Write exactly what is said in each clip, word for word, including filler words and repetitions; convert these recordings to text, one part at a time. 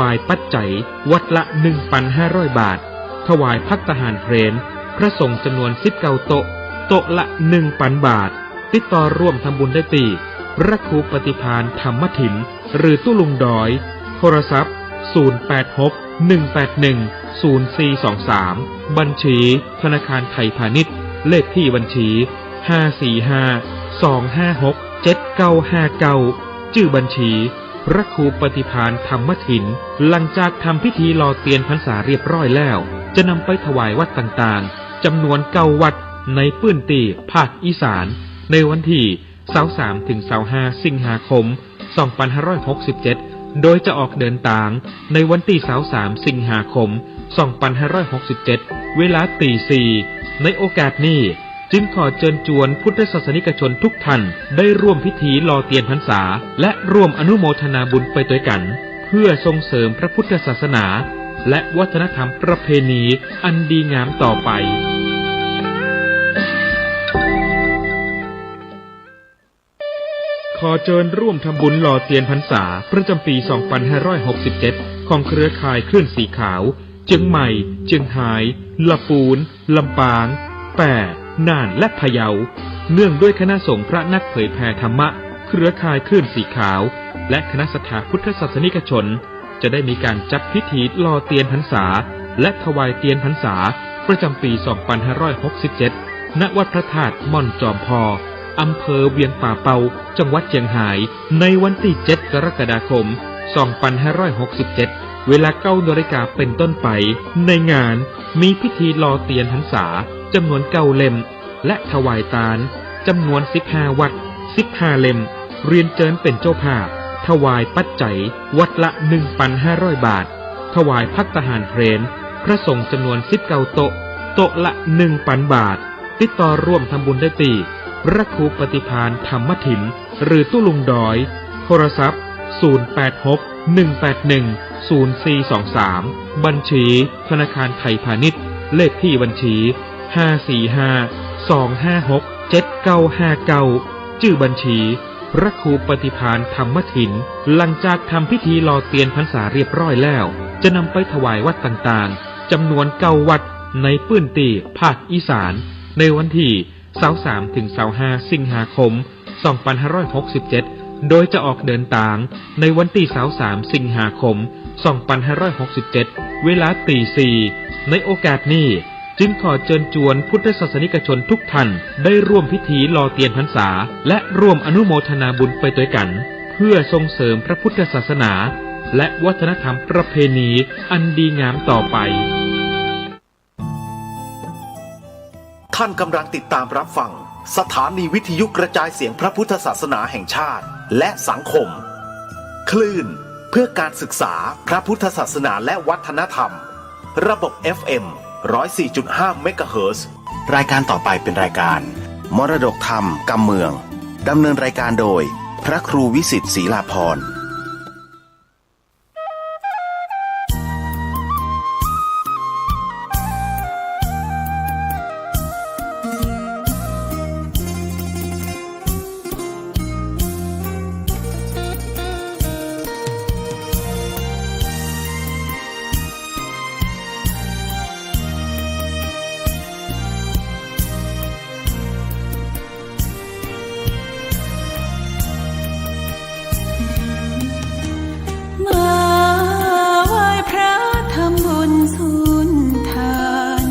วายปัจจัยวัดละหนึ่งปันห้าร้อยบาท ถวายภัตตาหารเพล พระสงฆ์จ๋ำนวนสิบเก้าโต๊ะ โต๊ะละหนึ่งปันบาท ติดต่อร่วมทำบุญได้ตี้ พระครูปฏิภาณธรรมถิน หรือตุ๊ลุงดอย โทรศัพท์ ศูนย์แปดหก หนึ่งแปดหนึ่ง ศูนย์สี่สองสาม บัญชีธนาคารไทยพาณิชย์ เลขที่บัญชี ห้าสี่ห้า สองห้าหก เจ็ดเก้าห้าเก้า จื้อบัญชี พระครูปฏิภาณธรรมถิน หลังจากทำพิธีหล่อเตียนพรรษาเรียบร้อยแล้ว จะนำไปถวายวัดต่างๆ จ๋ำนวนเก้าวัดในพื้นตี้ภาคอีสาน ในวันตี้ ซาวสาม ถึง ซาวห้า สิงหาคม สองปันห้าร้อยหกสิบเจ็ด โดยจะออกเดินตางในวันตี้ ซาวสาม สิงหาคม สองปันห้าร้อยหกสิบเจ็ด เวลาตีสี่ ในโอกาสนี้ จึงขอเจิญจวนพุทธศาสนิกชนทุกท่านได้ร่วมพิธีหล่อเตียนพรรษา และร่วมอนุโมทนาบุญไปตวยกั๋น เพื่อส่งเสริมพระพุทธศาสนา และวัฒนธรรมประเพณีอันดีงามต่อไป ขอเจิญร่วมทำบุญหล่อเตียนพรรษาประจ๋ำปี๋ สองปันห้าร้อยหกสิบเจ็ด ของเครือข่ายคลื่นสีขาว เจียงใหม่ เจียงฮาย ละปูน ลำปาง แป้ น่าน และพะเยา เนื่องด้วยคณะสงฆ์พระนักเผยแผ่ธรรมะ เครือข่ายคลื่นสีขาว และคณะศรัทธาพุทธศาสนิกชน จะได้มีก๋านจัดพิธีหล่อเตียนพรรษา และถวายเตียนพรรษา ประจ๋ำปี๋ สองปันห้าร้อยหกสิบเจ็ด ณ วัดพระธาตุม่อนจอมพอ อำเภอเวียงป่าเป้า จังหวัดเจียงฮาย ในวันตี้ เจ็ด กรกฎาคม สองปันห้าร้อยหกสิบเจ็ด เวลา เก้านาฬิกา เป๋นต้นไป ในงานมีพิธีหล่อเตียนพรรษาจ๋ำนวนเก้าเล่ม และถวายตานจ๋ำนวนสิบห้าวัด สิบห้าเล่ม เรียนเจิญเป๋นเจ้าภาพ ถวายปัจจัยวัดละหนึ่งปันห้าร้อยบาท ถวายภัตตาหารเพล พระสงฆ์จ๋ำนวนสิบเก้าโต๊ะ โต๊ะละหนึ่งปันบาท ติดต่อร่วมทำบุญได้ตี้ พระครูปฏิภาณธรรมถิน หรือตุ๊ลุงดอย โทรศัพท์ ศูนย์แปดหก หนึ่งแปดหนึ่ง ศูนย์สี่สองสาม บัญชีธนาคารไทยพาณิชย์ เลขที่บัญชี ห้าสี่ห้า สองห้าหก เจ็ดเก้าห้าเก้า จื้อบัญชี พระครูปฏิภาณธรรมถิน หลังจากทำพิธีหล่อเตียนพรรษาเรียบร้อยแล้ว จะนำไปถวายวัดต่างๆ จ๋ำนวนเก้าวัดในพื้นตี้ภาคอีสาน ในวันตี้ ซาวสาม ถึง ซาวห้า สิงหาคม สองปันห้าร้อยหกสิบเจ็ด โดยจะออกเดินตางในวันตี้ ซาวสาม สิงหาคม สองปันห้าร้อยหกสิบเจ็ด เวลาตีสี่ ในโอกาสนี้ จึงขอเจิญจวนพุทธศาสนิกชนทุกท่านได้ร่วมพิธีหล่อเตียนพรรษา และร่วมอนุโมทนาบุญไปตวยกั๋น เพื่อส่งเสริมพระพุทธศาสนา และวัฒนธรรมประเพณีอันดีงามต่อไป ท่านกำลังติดตามรับฟังสถานีวิทยุกระจายเสียงพระพุทธศาสนาแห่งชาติและสังคม คลื่นเพื่อการศึกษาพระพุทธศาสนาและวัฒนธรรม ระบบ เอฟ เอ็ม ร้อยสี่จุดห้า เมกะเฮิรตซ์ รายการต่อไปเป็นรายการมรดกธรรมกำเมือง ดำเนินรายการโดยพระครูวิสิทธิ์ศรีลาภรณ์ มาไหว้พระทำบุญสุนทาน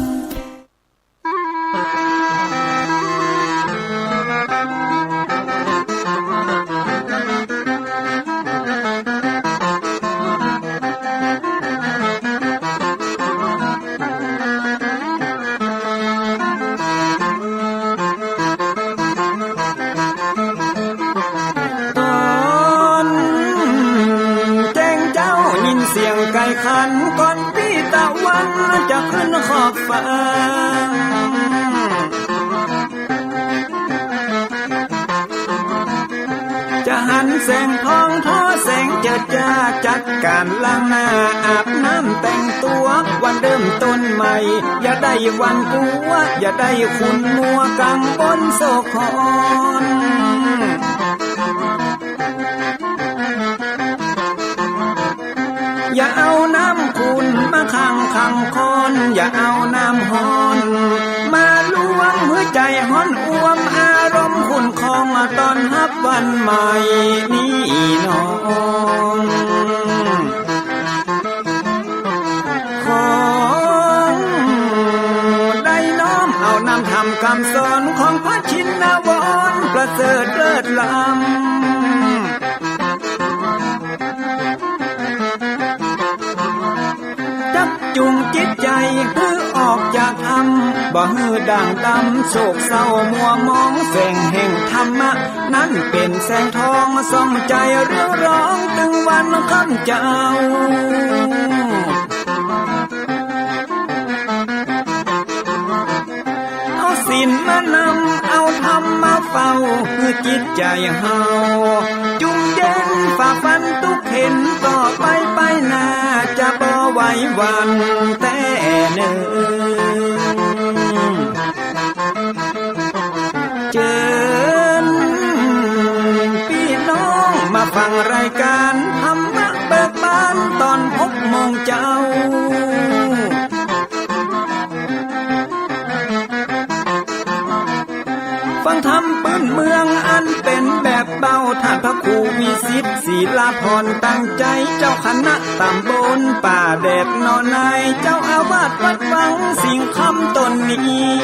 ต๋อนแจ้งเจ๊ายินเสียงไก่ขัน ก่อนปี้ตะวันจะขึ้นขอบฟ้า จะหันแสงทองทอแสงเจิดจ้า จัดก๋านล้างหน้าอาบน้ำแต่งตั๋ว วันเริ่มต้นใหม่ อย่าได้หวั่นกั๋ว อย่าได้ขุ่นมัวกังวลโศกหอน อย่า เอาน้ำขุ่นมาขังขังคน อย่าเอาน้ำฮ้อนมาลวง หื้อใจ๋ฮ้อนอ่วม อารมณ์ขุ่นคอง ต้อนฮับวันใหม่นี้น้อง ขอได้น้อมเอานำธรรมกำสอน ของพระชินวรประเสริฐเลิศล้ำ จักจุงจิตใจ๋หื้อออกจากถ้ำ บ่หื้อด่างดำโศกเศร้ามัวหมอง แสงแห่งธรรมะนั้นเป๋นแสงทอง ส่องใจ๋เรืองรอง ตึงวันค่ำเจ้า เอาศีลมานำ เอาธรรมมาเฝ้า หื้อจิตใจ๋เฮาจุ่มเย็น ฝ่าฟันตุ๊กเข็ญ ต่อไปไปหน้า จะบ่ไหวหวั่นแต๊เน่อ เจิญปี้น้องมาฟังรายก๋านธรรมะเบิกบาน ต๋อนหกโมงเจ๊า ฟังธรรมปื้นเมืองอันเป๋นแบบเบา ต้านพระครูวิสิทธิ์ ศิลาพร ตั้งใจ๋ เจ้าคณะต๋ำบลป่าแดดหนองนาย เจ้าอาวาสวัดวังสิงห์คำต๋นนี้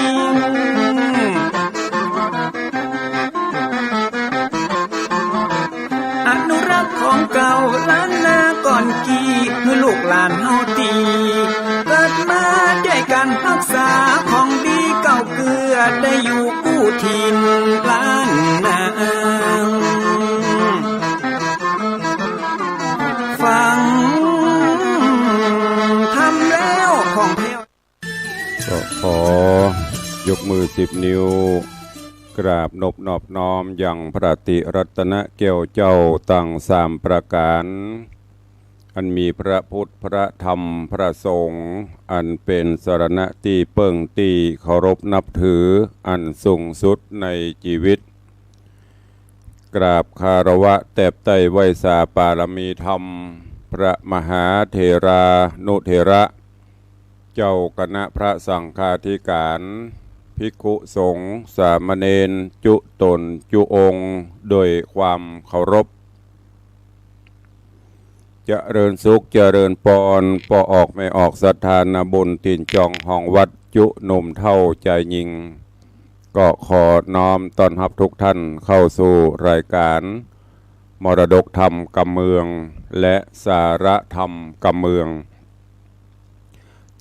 อนุรักษ์ของเก่าล้านนาก่อนกี้ หื้อลูกหลานเฮาตี้เกิดมา ได้ก๋านฮักษาของดีเก่าเกื้อ ได้อยู่กู้ถิ่นล้านนา ฟังธรรมแล้วของแท้ ก็ขอยกมือสิบนิ้ว กราบนบนอบน้อมยังพระติรัตนแก้วเจ้าตังสามประก๋าน อันมีพระพุทธ พระธรรม พระสงฆ์ อันเป๋นสรณะตี้เปิ้งตี้เคารพนับถืออันสูงสุดในจีวิต กราบคารวะแตบใต้ไหว้สาปารมีธรรม พระมหาเถรานุเถระ เจ้าคณะพระสังฆาธิการ ภิกขุสงฆ์ สามเณร จุต๋นจุองค์ โดยความเคารพ เจริญสุข เจริญปอน ป้อออกแม่ออกศรัทธานาบุญ ถิ่นจองห้องวัด จุหนุ่มเฒ่าจายญิง ก็ขอน้อมต้อนฮับทุกท่านเข้าสู่รายการมรดกธรรมกำเมือง และสาระธรรมกำเมือง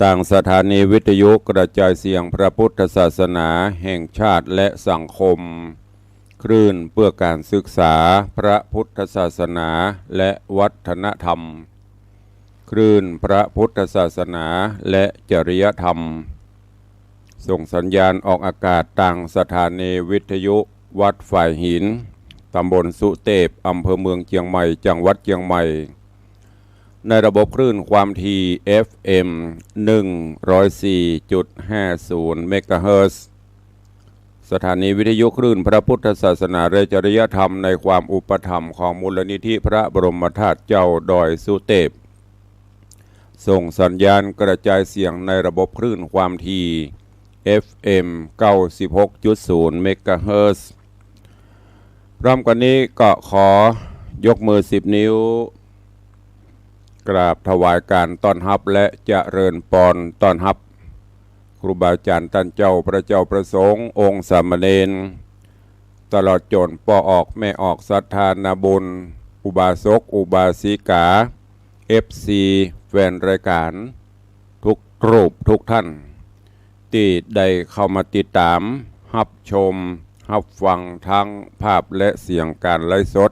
ตางสถานีวิทยุกระจายเสียงพระพุทธศาสนาแห่งชาติและสังคม คลื่นเพื่อการศึกษาพระพุทธศาสนาและวัฒนธรรม คลื่นพระพุทธศาสนาและจริยธรรม ส่งสัญญาณออกอากาศตางสถานีวิทยุวัดฝายหิน ตำบลสุเตพ อำเภอเมืองเจียงใหม่ จังหวัดเจียงใหม่ ในระบบคลื่นความถี่ เอฟเอ็ม หนึ่งร้อยสี่จุดห้าศูนย์ เมกะเฮิรตซ์ สถานีวิทยุคลื่นพระพุทธศาสนาและจริยธรรมในความอุปถัมภ์ของมูลนิธิพระบรมธาตุเจ้าดอยสุเตพ ส่งสัญญาณกระจายเสียงในระบบคลื่นความถี่ เอฟเอ็ม เก้าสิบหกจุดศูนย์ เมกะเฮิรตซ์ พร้อมกันนี้ก็ขอยกมือสิบนิ้ว กราบถวายการต้อนฮับและเจริญปอนต้อนฮับ ครูบาอาจารย์ต้านเจ้า พระเจ้าพระสงฆ์ องค์สามเณร ตลอดจ๋นป้อออกแม่ออกศรัทธานาบุญ อุบาสก อุบาสิกา เอฟซี แฟนรายการ ทุกรูปทุกท่าน ตี้ได้เข้ามาติดต๋าม ฮับชม ฮับฟังทั้งภาพและเสียงก๋านไลฟ์สด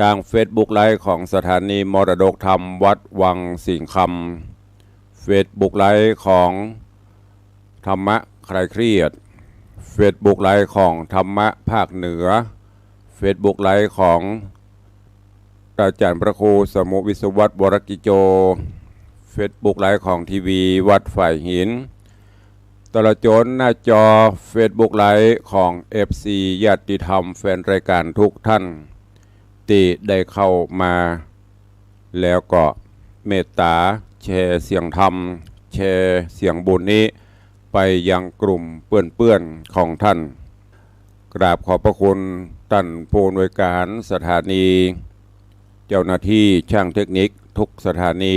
ตางเฟซบุ๊กไลฟ์ของสถานีมรดกธรรมวัดวังสิงห์คำ เฟซบุ๊กไลฟ์ของธรรมะคลายเครียด เฟซบุ๊กไลฟ์ของธรรมะภาคเหนือ เฟซบุ๊กไลฟ์ของอาจารย์พระครูสมุห์วิศวัตร วรกิจโจ เฟซบุ๊กไลฟ์ของทีวีวัดฝายหิน ตลอดจ๋นหน้าจอเฟซบุ๊กไลฟ์ของเอฟซี ญาติธรรมแฟนรายการทุกท่าน ตี้ได้เข้ามา แล้วก็ เมตต๋าแชร์เสียงธรรม แชร์เสียงบุญนี้ไปยังกลุ่มเปื้อนๆ ของท่าน กราบขอบพระคุณท่านผู้อำนวยการสถานี เจ้าหน้าที่ช่างเทคนิคทุกสถานี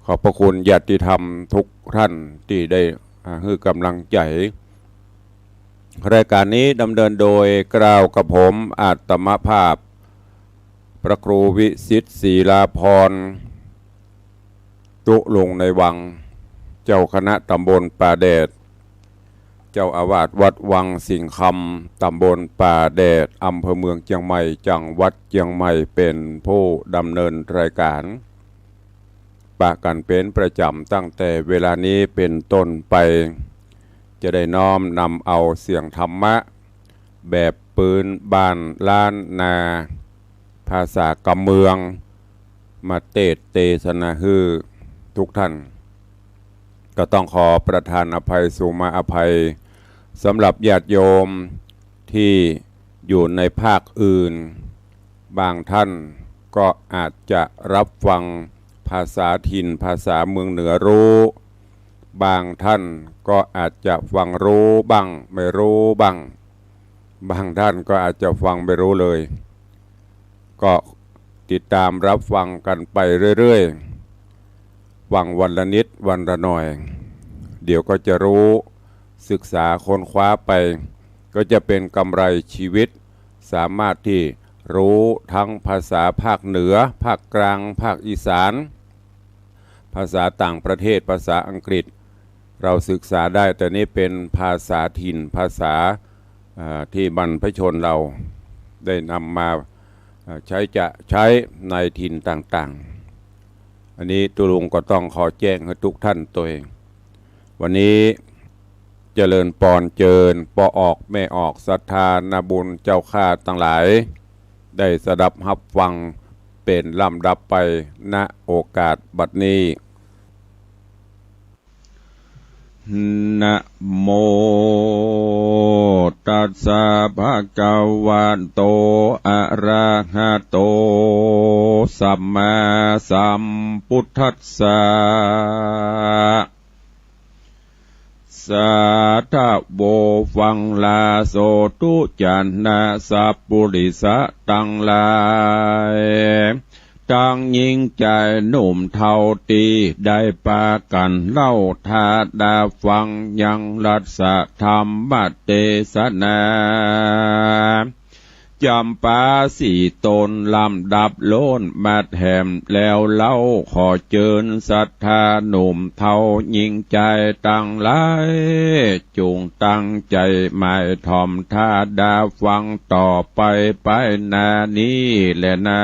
ขอบพระคุณญาติธรรมทุกท่านที่ได้ อ่า หื้อกำลังใจ๋ รายการนี้ดำเนินโดยเกล้ากระผมอาตมาภาพ พระครูวิสิทธิ์ ศิลาภรณ์ ตุ๊ลุงในวัง เจ้าคณะตำบลป่าแดด เจ้าอาวาสวัดวังสิงห์คำ ตำบลป่าแดด อำเภอเมืองเจียงใหม่ จังหวัดเจียงใหม่ เป๋นผู้ดำเนินรายการ ปะกั๋นเป๋นประจ๋ำตั้งแต่เวลานี้เป๋นต้นไป จะได้น้อมนำเอาเสียงธรรมะ แบบปืนบ้านล้านนา ภาษากำเมือง มาเตสน์เตสนาหื้อทุกท่าน ก็ต้องขอประทานอภัยสุมาอภัย สำหรับญาติโยมที่อยู่ในภาคอื่น บางท่านก็อาจจะรับฟังภาษาถิ่นภาษาเมืองเหนือรู้ บางท่านก็อาจจะฟังรู้บ้างไม่รู้บ้าง บางท่านก็อาจจะฟังไม่รู้เลย ก็ติดตามรับฟังกั๋นไปเรื่อยๆ ฟังวันละนิดวันละหน่อย เดี๋ยวก็จะรู้ ศึกษาค้นคว้าไป ก็จะเป๋นกำไรชีวิต สามารถที่รู้ทั้งภาษาภาคเหนือ ภาคกลาง ภาคอีสาน ภาษาต่างประเทศ ภาษาอังกฤษ เราศึกษาได้ แต่นี่เป๋นภาษาถิ่น ภาษา อ่า ที่บรรพชนเราได้นำมา อ่า ใช้จะใช้ในถิ่นต่างๆ อันนี้ตุ๊ลุงก็ต้องขอแจ้งหื้อทุกท่านตวย วันนี้เจริญปอนเจิญป้อออกแม่ออกศรัทธานาบุญเจ้าข้าตังหลาย ได้สดับฮับฟังเป๋นลำดับไป ณ โอกาสบัดนี้ นะโมตัสสะภะคะวะโต อะระหะโต สัมมาสัมพุทธัสสะ สาธะโว ฟังลาโสตุ จะนะสัพปุริสะตังหลาย ตังญิงจายหนุ่มเฒ่าตี้ได้ปากั๋นเล่าถ้าดาฟังยังรัสธรรมเตสนา จ๋ำปาสี่ต๋นลำดับโล้นมาแถมแล้วเล่า ขอเจิญศรัทธาหนุ่มเฒ่าญิงจายตังหลาย จุ่งตั้งใจ๋หมายถ่อมถ้าดาฟังต่อไปไปหน้านี้แลนา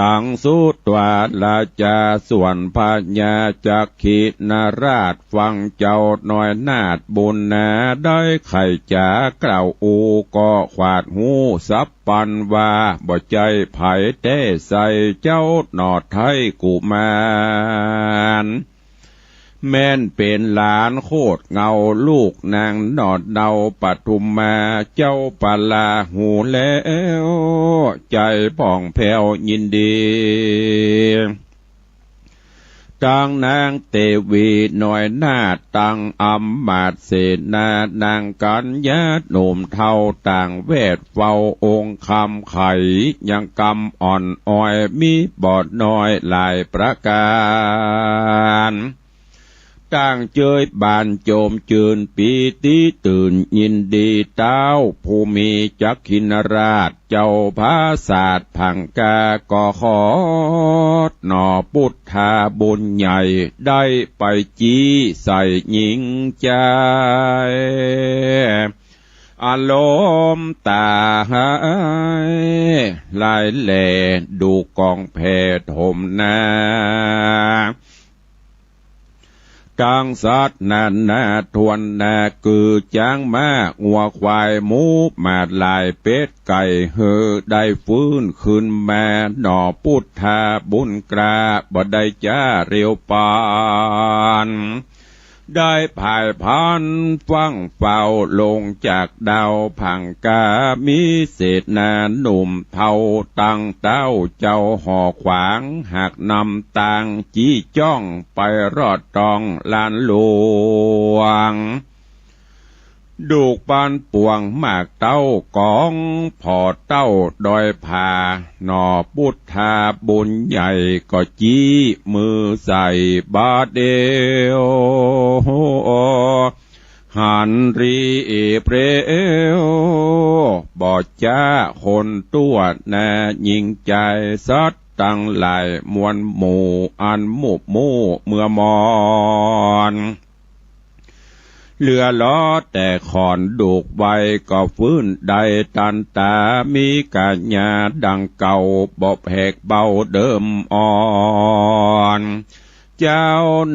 ตังสุตวาราจาส่วนพญาจักขินราชฟังเจ้าน้อยนาถบุญนาได้ไขจ๋ากล่าวอู้ก็ขวาดฮู้สัพพันว่าบ่ใจ้ใผแต๊ไส้เจ้าหนอไทยกุมาร แม่นเป๋นหลานโคตรเงาลูกนางหนอดเนาปทุมมาเจ้าปาลาฮู้แล้ว ใจ๋ผ่องแผ้วยินดี ตังนางเตวีน้อยนาถตังอำมาตย์เสนานางกัญญาหนุ่มเฒ่าต่างแวดเฝ้าองค์คำไขยังกำอ่อนอ้อยมีบ่น้อยหลายประก๋าน ตั้งเจยบานโจมจืนปีติตื่นยินดีเต้าผู้มีจักขินราชเจ้าผาสาทผังกาก็ขอหนอปุทธาบุญใหญ่ได้ไปจี้ใส่ญิงจาย อารมณ์ต๋าหายหลายแลดูกองแผ่ถมนา ตังสัตว์นานาถ้วนหน้า กือจ๊าง ม้า งัว ควาย หมู หมา หลาย เป็ด ไก่ หื้อได้ฟื้นคืนมา หนอปุทธาบุญกล้า บ่ได้จ๊าเร็วปาน ห ได้ผายพรรณฟั่งเฝ้าลงจากดาวผางกา มีเสนาหนุ่มเฒ่าตังเต้า เจ้าหอขวางหากนำตาง จี้จ้องไปรอดตองลานหลวง ดูกปานป่วงหมากเต้ากอง ผ่อเต้าดอยผา หน่อปุทธาบุญใหญ่ ก็จี้มือใส่บาดเดียว หันรีเปรียว บ่จ๊าคนตั้วนา ยิ่งใจ๋สัตว์ตังหลายมวลหมู่ อันหมู่มู่เมื่อมอน เหลือลอแต่ขอนดูกไว้ ก็ฟื้นได้ตันต๋า มีก๋ายาดังเก่า บ่แผกเบาเดิมอ่อน เจ้า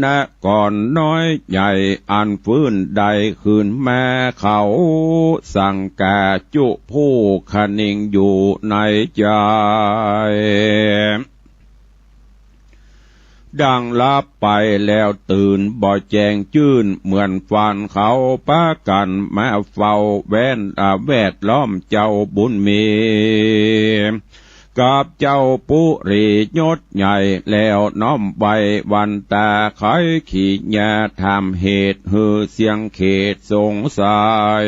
นครน้อยใหญ่อันฟื้นได้คืนมา เขาสังกาจุผู้คะนิงอยู่ในใจ๋ ดังหลับไปแล้วตื่นบ่แจ้งจื้น เหมือนฝันเขาปากั๋นมาเฝ้าแว่น อ่า แวดล้อมเจ้าบุญมี กับเจ้าปุรียศใหญ่ แล้วน้อมไหว้วันต๋า ไขขีญาถามเหตุ หื้อเสี้ยงเขตสงสัย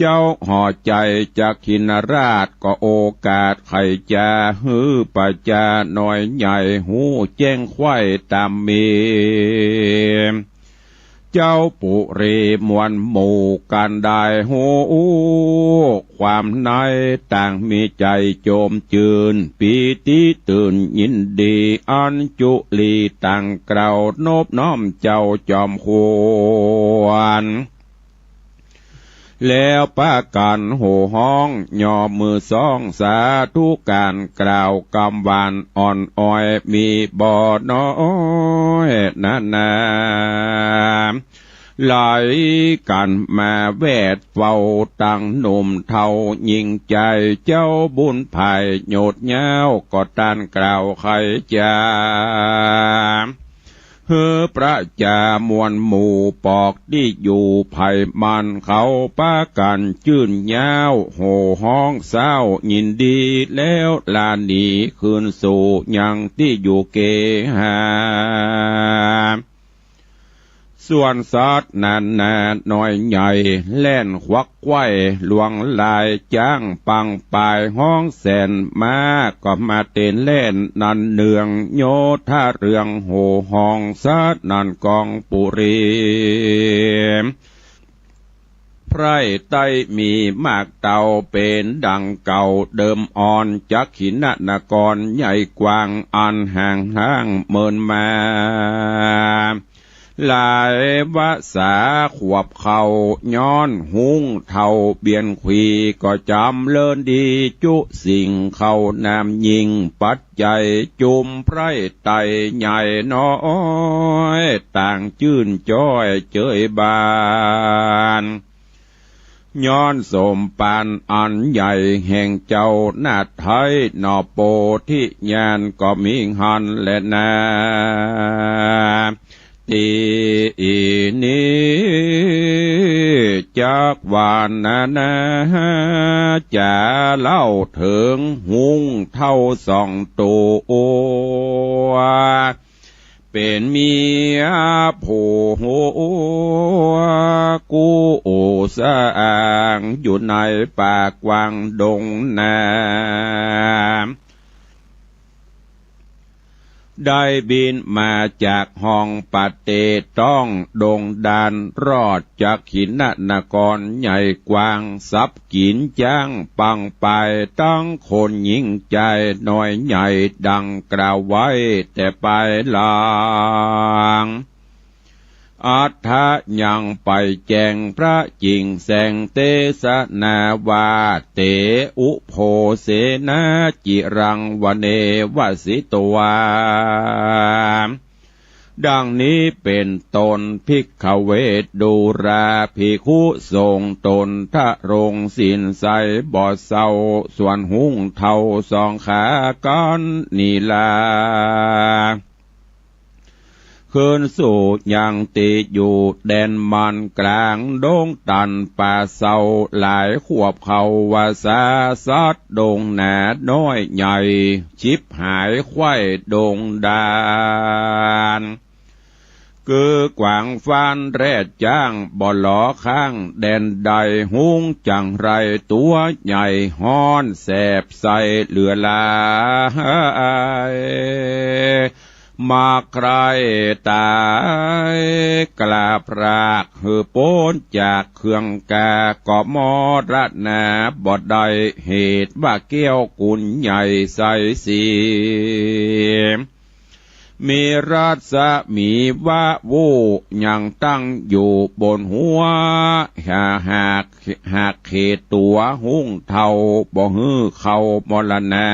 เจ้าหอใจ๋จักขินราช ก็โอกาสไขจา หื้อประจาน้อยใหญ่ ฮู้แจ้งไขว้ต๋ามมี เจ้าปุรีมวลหมู่กั๋นได้ฮู้ ความในต่างมีใจ๋โจมจืน ปีติตื่นยินดี อันจุลีต่างกล่าวนบน้อมเจ้าจอมควร แล้วปากั๋นโห่ฮ้อง ย่อมือซ้องสาธุก๋าน กล่าวกำหวานอ่อนอ้อย มีบ่น้อยนานา ไหลกั๋นมาแวดเฝ้าตังหนุ่มเฒ่ายิ่งใจ๋ เจ้าบุญภายโยชน์ยาว ก็ต้านกล่าวไขจา หื้อประจามวลหมู่ปอกตี้อยู่ไผ่มัน เขาปากั๋นจื้นย้าว โห่ฮ้องเศร้ายินดี แล้วลาหนีคืนสู่ยังตี้อยู่เกหา ส่วนสัตว์นานาน้อยใหญ่ แล่นขวักไขว้ลวงลาย จ๊างปังปายฮ้องแสน ม้าก็มาเต้นแล่นนันเนือง โยธาเรืองโห่ฮ้องสนั่นกองปุรี ไพร่ไต้มีมากเต่าเป๋นดังเก่าเดิมอ่อน จักขินนครใหญ่กว้างอันห่างห้างเมินมา หลายวาสาขวบเข้า ย้อนฮุ้งเฒ่าเบียนขวี ก็จ๋ำเริญดีจุสิ่งเข้านามยิ่ง ปัจจัยจุมไพร่ไต้ใหญ่น้อย ต่างจื้นจ้อยเจยบาน ย้อนสมปานอันใหญ่แห่งเจ้านาฏไทย หน่อโปธิญาณก็มีหั้นแลนา ตี้อี้นี้จักว่านานา จ๋าเล่าเถิงฮุ้งเฒ่าสองตั๋ว เป๋นเมียผู้กู้สร้างอยู่ในป่ากว้างดงนา ได้บินมาจากห้องปะเตต้องดงดานรอดจักขินนครใหญ่กว้าง สับกิ๋นจ๊างปังปาย ตังคนยิ่งใจ๋น้อยใหญ่ ดังกล่าวไว้แต่ปายหลัง อัฏฐะยังไปแจ้งพระจิ่งแสงเตสนาว่า เต อุโภเสนา จิรังวเนวสิตวา ดังนี้เป๋นต้น ภิกขเวทดูราภิกขุสงฆ์ ต๋นทรงศีลใสบ่เศร้า ส่วนฮุ้งเฒ่าสองขากั๋นนี้ลา คืนสู่ยังตี้อยู่แดนมัน ก๋างดงตันป่าเซา หลายควบเขาว่าสาสัตว์ดงหนาน้อยใหญ่ ฉิบหายไขว้ดงดาน กือกวางฟานแรดจ๊าง บ่หลอข้างแดนใด หุงจั๋งไรตั๋วใหญ่ฮ้อนแสบใสเหลือหลาย มาใคร่ต๋ายกล้าพรากหื้อป๊นจากเคืองกา ก็มรณาบ่ได้ เหตุว่าแก้วกุณใหญ่ใสสี มีรัศมีวะวุยังตั้งอยู่บนหัว หาก หากเขตตั๋วหุงเฒ่า บ่หื้อเข้ามรณา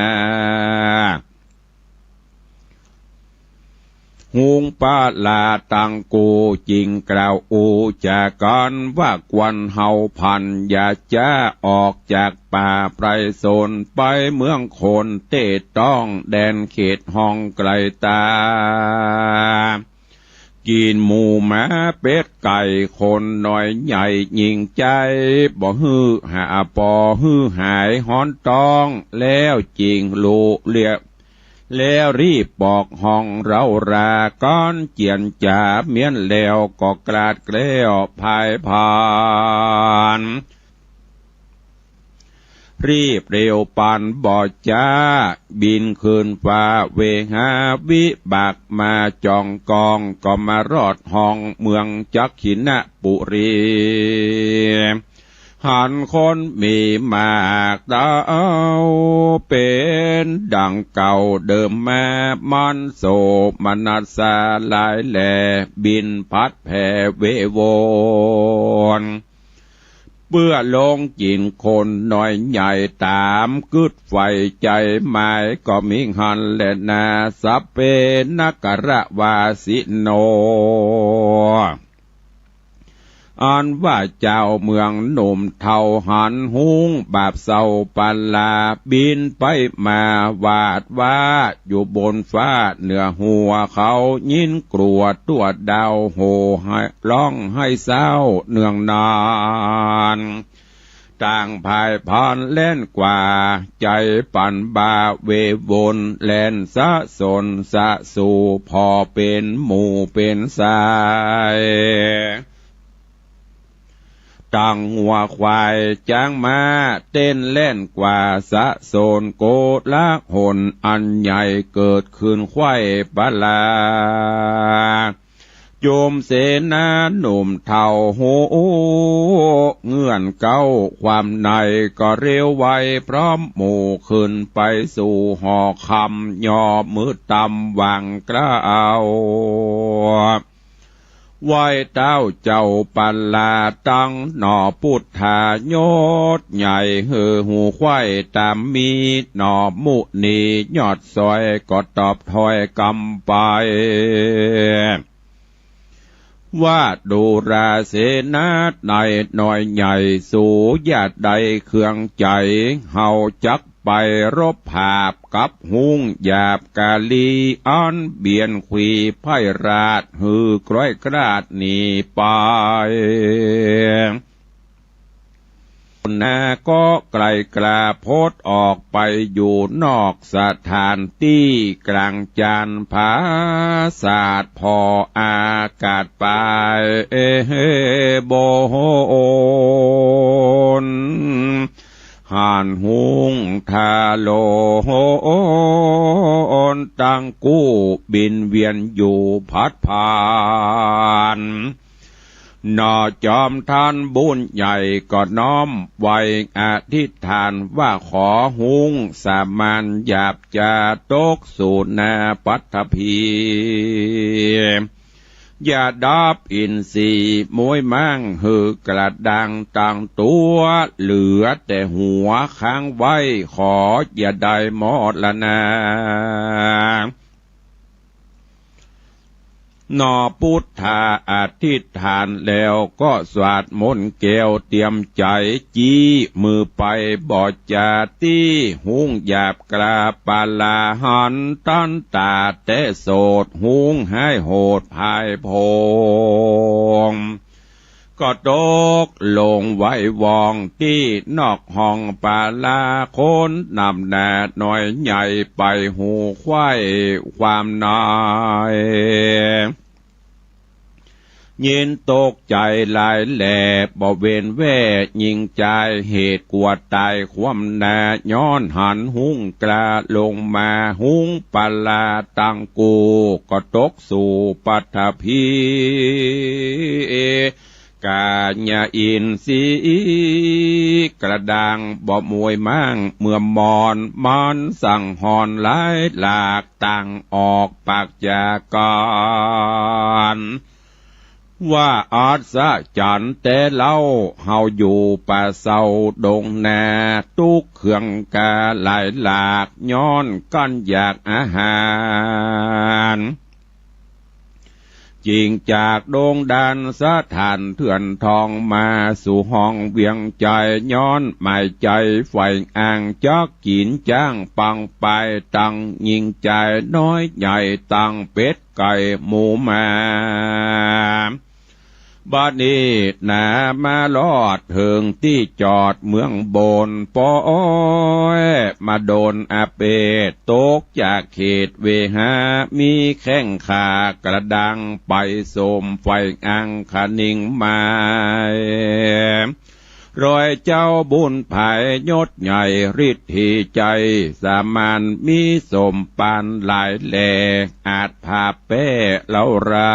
หุงปะลาตังกู จึงกล่าวอู้จากั๋นว่า ควรเฮาพัน อย่าจ๊าออกจากป่าไพรสน ไปเมืองคนเต้ต้อง แดนเขตห้องไกลต๋า กิ๋นหมูหมาเป็ดไก่ คนน้อยใหญ่ยิ่งใจ๋ บ่หื้อหา บ่หื้อหายฮ้อนต้อง แล้วจึงลุเลีย แล้วรีบบอกห้องเร้ารา ก๋อนเจียนจ๋าเมี้ยนแล้ว ก็กลาดแคล้วพายพาน รีบเร็วปันบ่จ๊า บินขึ้นฟ้าเวหา วิบากมาจ่องกอง ก็มารอดห้องเมืองจักขินปุรี หันคนมีมากเต้า เป๋นดังเก่าเดิมมา มันโสมนัสสาหลายแล บินพัดแผ่เววน เปื้อลงกิ๋นคนน้อยใหญ่ ต๋ามกึ๊ดใฝ่ใจ๋หมาย ก็มีหั้นแลนา สัพเพนกรวาสิโน อันว่าเจ้าเมืองหนุ่มเฒ่าหันหุงบาปเศร้าปลา บินไปมาหวาดหวาอยู่บนฟ้าเหนือหัวเขา ยินกลัวตั๋วดาวโห่ไห้ ฮ้องไห้เศร้าเนืองนาน ต่างพายพานแล่นกว่า ใจ๋ปันบาเววน แล่นสะสนสะสู่ ผ่อเป๋นหมู่เป๋นสาย ตังงัวควายจ๊างม้า เต้นแล่นกว่าสะสน โกลาหลอันใหญ่เกิดขึ้นไขว้ปลา จุมเสนาหนุ่มเฒ่าฮู้เงื่อนเก๊าความใน ก็เร็วไวพร้อมหมู่ ขึ้นไปสู่หอคำ ย่อมือตำหว่างกล่าว ไหว้เต๊าเจ้าปลาตังหน่อ ปุทธายศใหญ่หื้อฮู้ไขว้ต๋ามมี หน่อมุนียอดซอย ก็ตอบถ้อยกำไป ว่าดูราเสนาในน้อยใหญ่ สูอย่าได้เคืองใจ๋ เฮาจักไปรบผาบกับฮุ้งหยาบกาลี อันเบียดขวีไพร่ราช หื้อคร้อยคลาดหนีไป นาก็ไกลกล้าโผดออกไปอยู่นอกสถานตี้ กลางจานผาสาทผ่ออากาศไป บน หันฮุ้งทาโลนตังกู้บินเวียนอยู่พัดผ่าน หน่อจอมทานบุญใหญ่ก็น้อมไหว้อธิษฐานว่า ขอฮุ้งสามานหยาบจาตกสู่นาปัตภี อย่าดับอินทรีย์มวยม้างหื้อกระด้างตังตั๋ว เหลือแต่หัวค้างไว้ ขออย่าได้มรณา หนอ ปุทธาอธิษฐานแล้วก็สวดมนต์แก้วเตรียมใจ๋ จี๊มือไปบ่จาตี้ หุงหยาบกล้าปาลาหัน ตันตาแต่โสด หุงหายโหดผายโผง ก็ตกลงไหว้วองตี้นอกห้องปาลา คนนำหน้าน้อยใหญ่ไปหูไขว้ความใน ยินตกใจ๋หลายแล บ่เว้นแว่ ญิงจายเหตุกั๋วต๋ายความหน้า ย้อนหันหุงกล้าลงมา หุงปาลาตังกู้ ก็ตกสู่ปัตภี กายอินทรีย์กระด้างบ่มวยม้าง เมื่อมอนมันสังหรณ์หลายหลาก ต่างออกปากจากกั๋น ว่าอัศจรรย์แต๊เล่า เฮาอยู่ป่าเซาดงนา ตุ๊กข์เคืองกาหลายหลาก ย้อนกั้นอยากอาหาร จิ่งจากดงดานสถานเถื่อนทอง มาสู่ห้องเวียงใจ๋ ย้อนหมายใจ๋ใฝ่อ้าง จักกิ๋นจ๊างปังปาย ตังญิงจายน้อยใหญ่ ตังเป็ดไก่หมูหมา บัดนี้หนามารอดเถิงตี้จอดเมืองบน ปอยมาดนอเปต ตกจากเขตเวหา มีแข้งขากระด้างไป สมใฝ่อ้างคะนิงหมาย รอยเจ้าบุญผายยศใหญ่ ฤทธิใจ๋สามาน มีสมปานหลายแล อาจผาบแป๊เล้ารา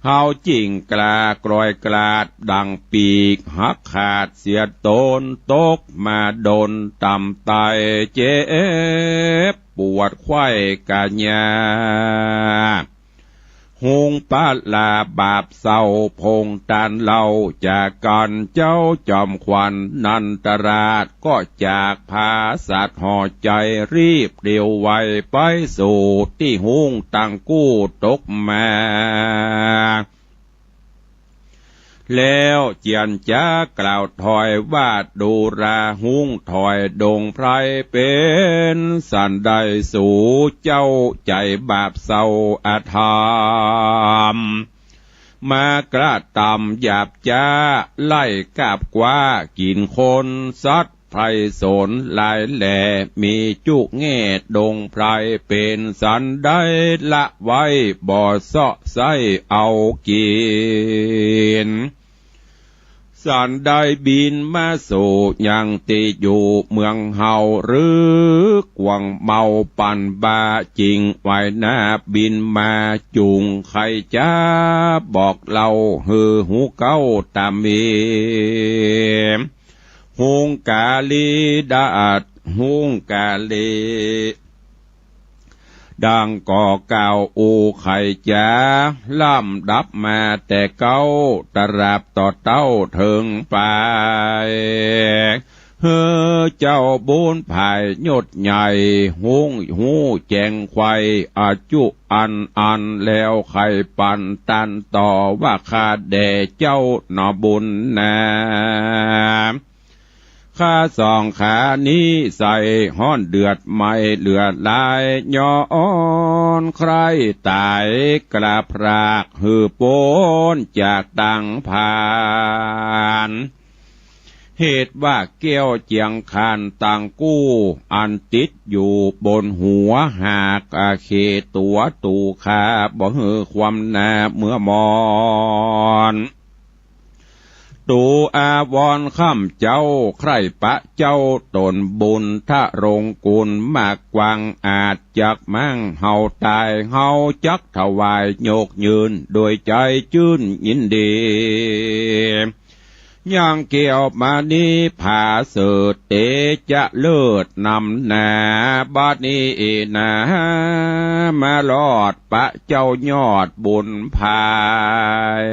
เฮาจิ่งกล้ากลอยกลาดดั่งปีก หักขาดเสียตน ตกมาดนต่ำไต เจ็บปวดไขว้กายา หุงปาลาบาปเศร้า พงตานเล่าจากกั๋น เจ้าจอมขวัญนันทราช ก็จากผาสัตว์ห่อใจ๋ รีบเตียวไวไปสู่ตี้หุงตังกู้ตกมา แล้วเจียรจ๋ากล่าวถอยว่า ดูราหุงถอยดงไพร เป๋นสันใดสูเจ้าใจ๋บาปเศร้าอธรรม มากระตำหยาบจ๊า ไล่กาบกว้ากิ๋นคนสัตว์ ไพรสนหลายแล มีจุแง่ดงไพร เป๋นสันใดละไว้บ่เซาะไส้เอากิ๋น สันใดบินมาสู่ยังตี้อยู่เมืองเฮา หรือกวางเมาปั่นบ่า จิ่งไหวหน้าบินมา จุ่งใค่จ๊าบอกเล่าหื้อฮู้เก๊าต๋ามมี หุงกาลีดาด หุงกาลี ดังก่อกล่าวอู้ไขจ๋า ลำดับมาแต่เก๊า ตราบต่อเต้าเถิงปาย หื้อเจ้าบุญผายยศใหญ่ หุงฮู้แจ้งไขว้ อาจุอันอันแล้วไขปันตันต่อ ว่าข้าแด่เจ้าหนอบุญนา ข้าสองขานี้ใส่ฮ้อนเดือดไหม้เหลือหลาย ย้อนใคร่ต๋ายกล้าพราก หื้อป๊นจากตังผาน เหตุว่าแก้วเจียงคานตังกู้ อันติดอยู่บนหัวหาก อาเขตั๋วตู่ข้า บ่หื้อความหน้าเมื่อมอน ตู่อาวรค่ำเจ๊า ใคร่ปะเจ้าต๋นบุญ ทะรงกุลมากกว้าง อาจจักมั่งเฮาต๋าย เฮาจักถวายยกยืน โดยใจ๋จื้นยินดี ยังแก้วมณีผาเสริฐ เตจะเลิศนำหน้า บัดนี้นา มารอดปะเจ้ายอดบุญผาย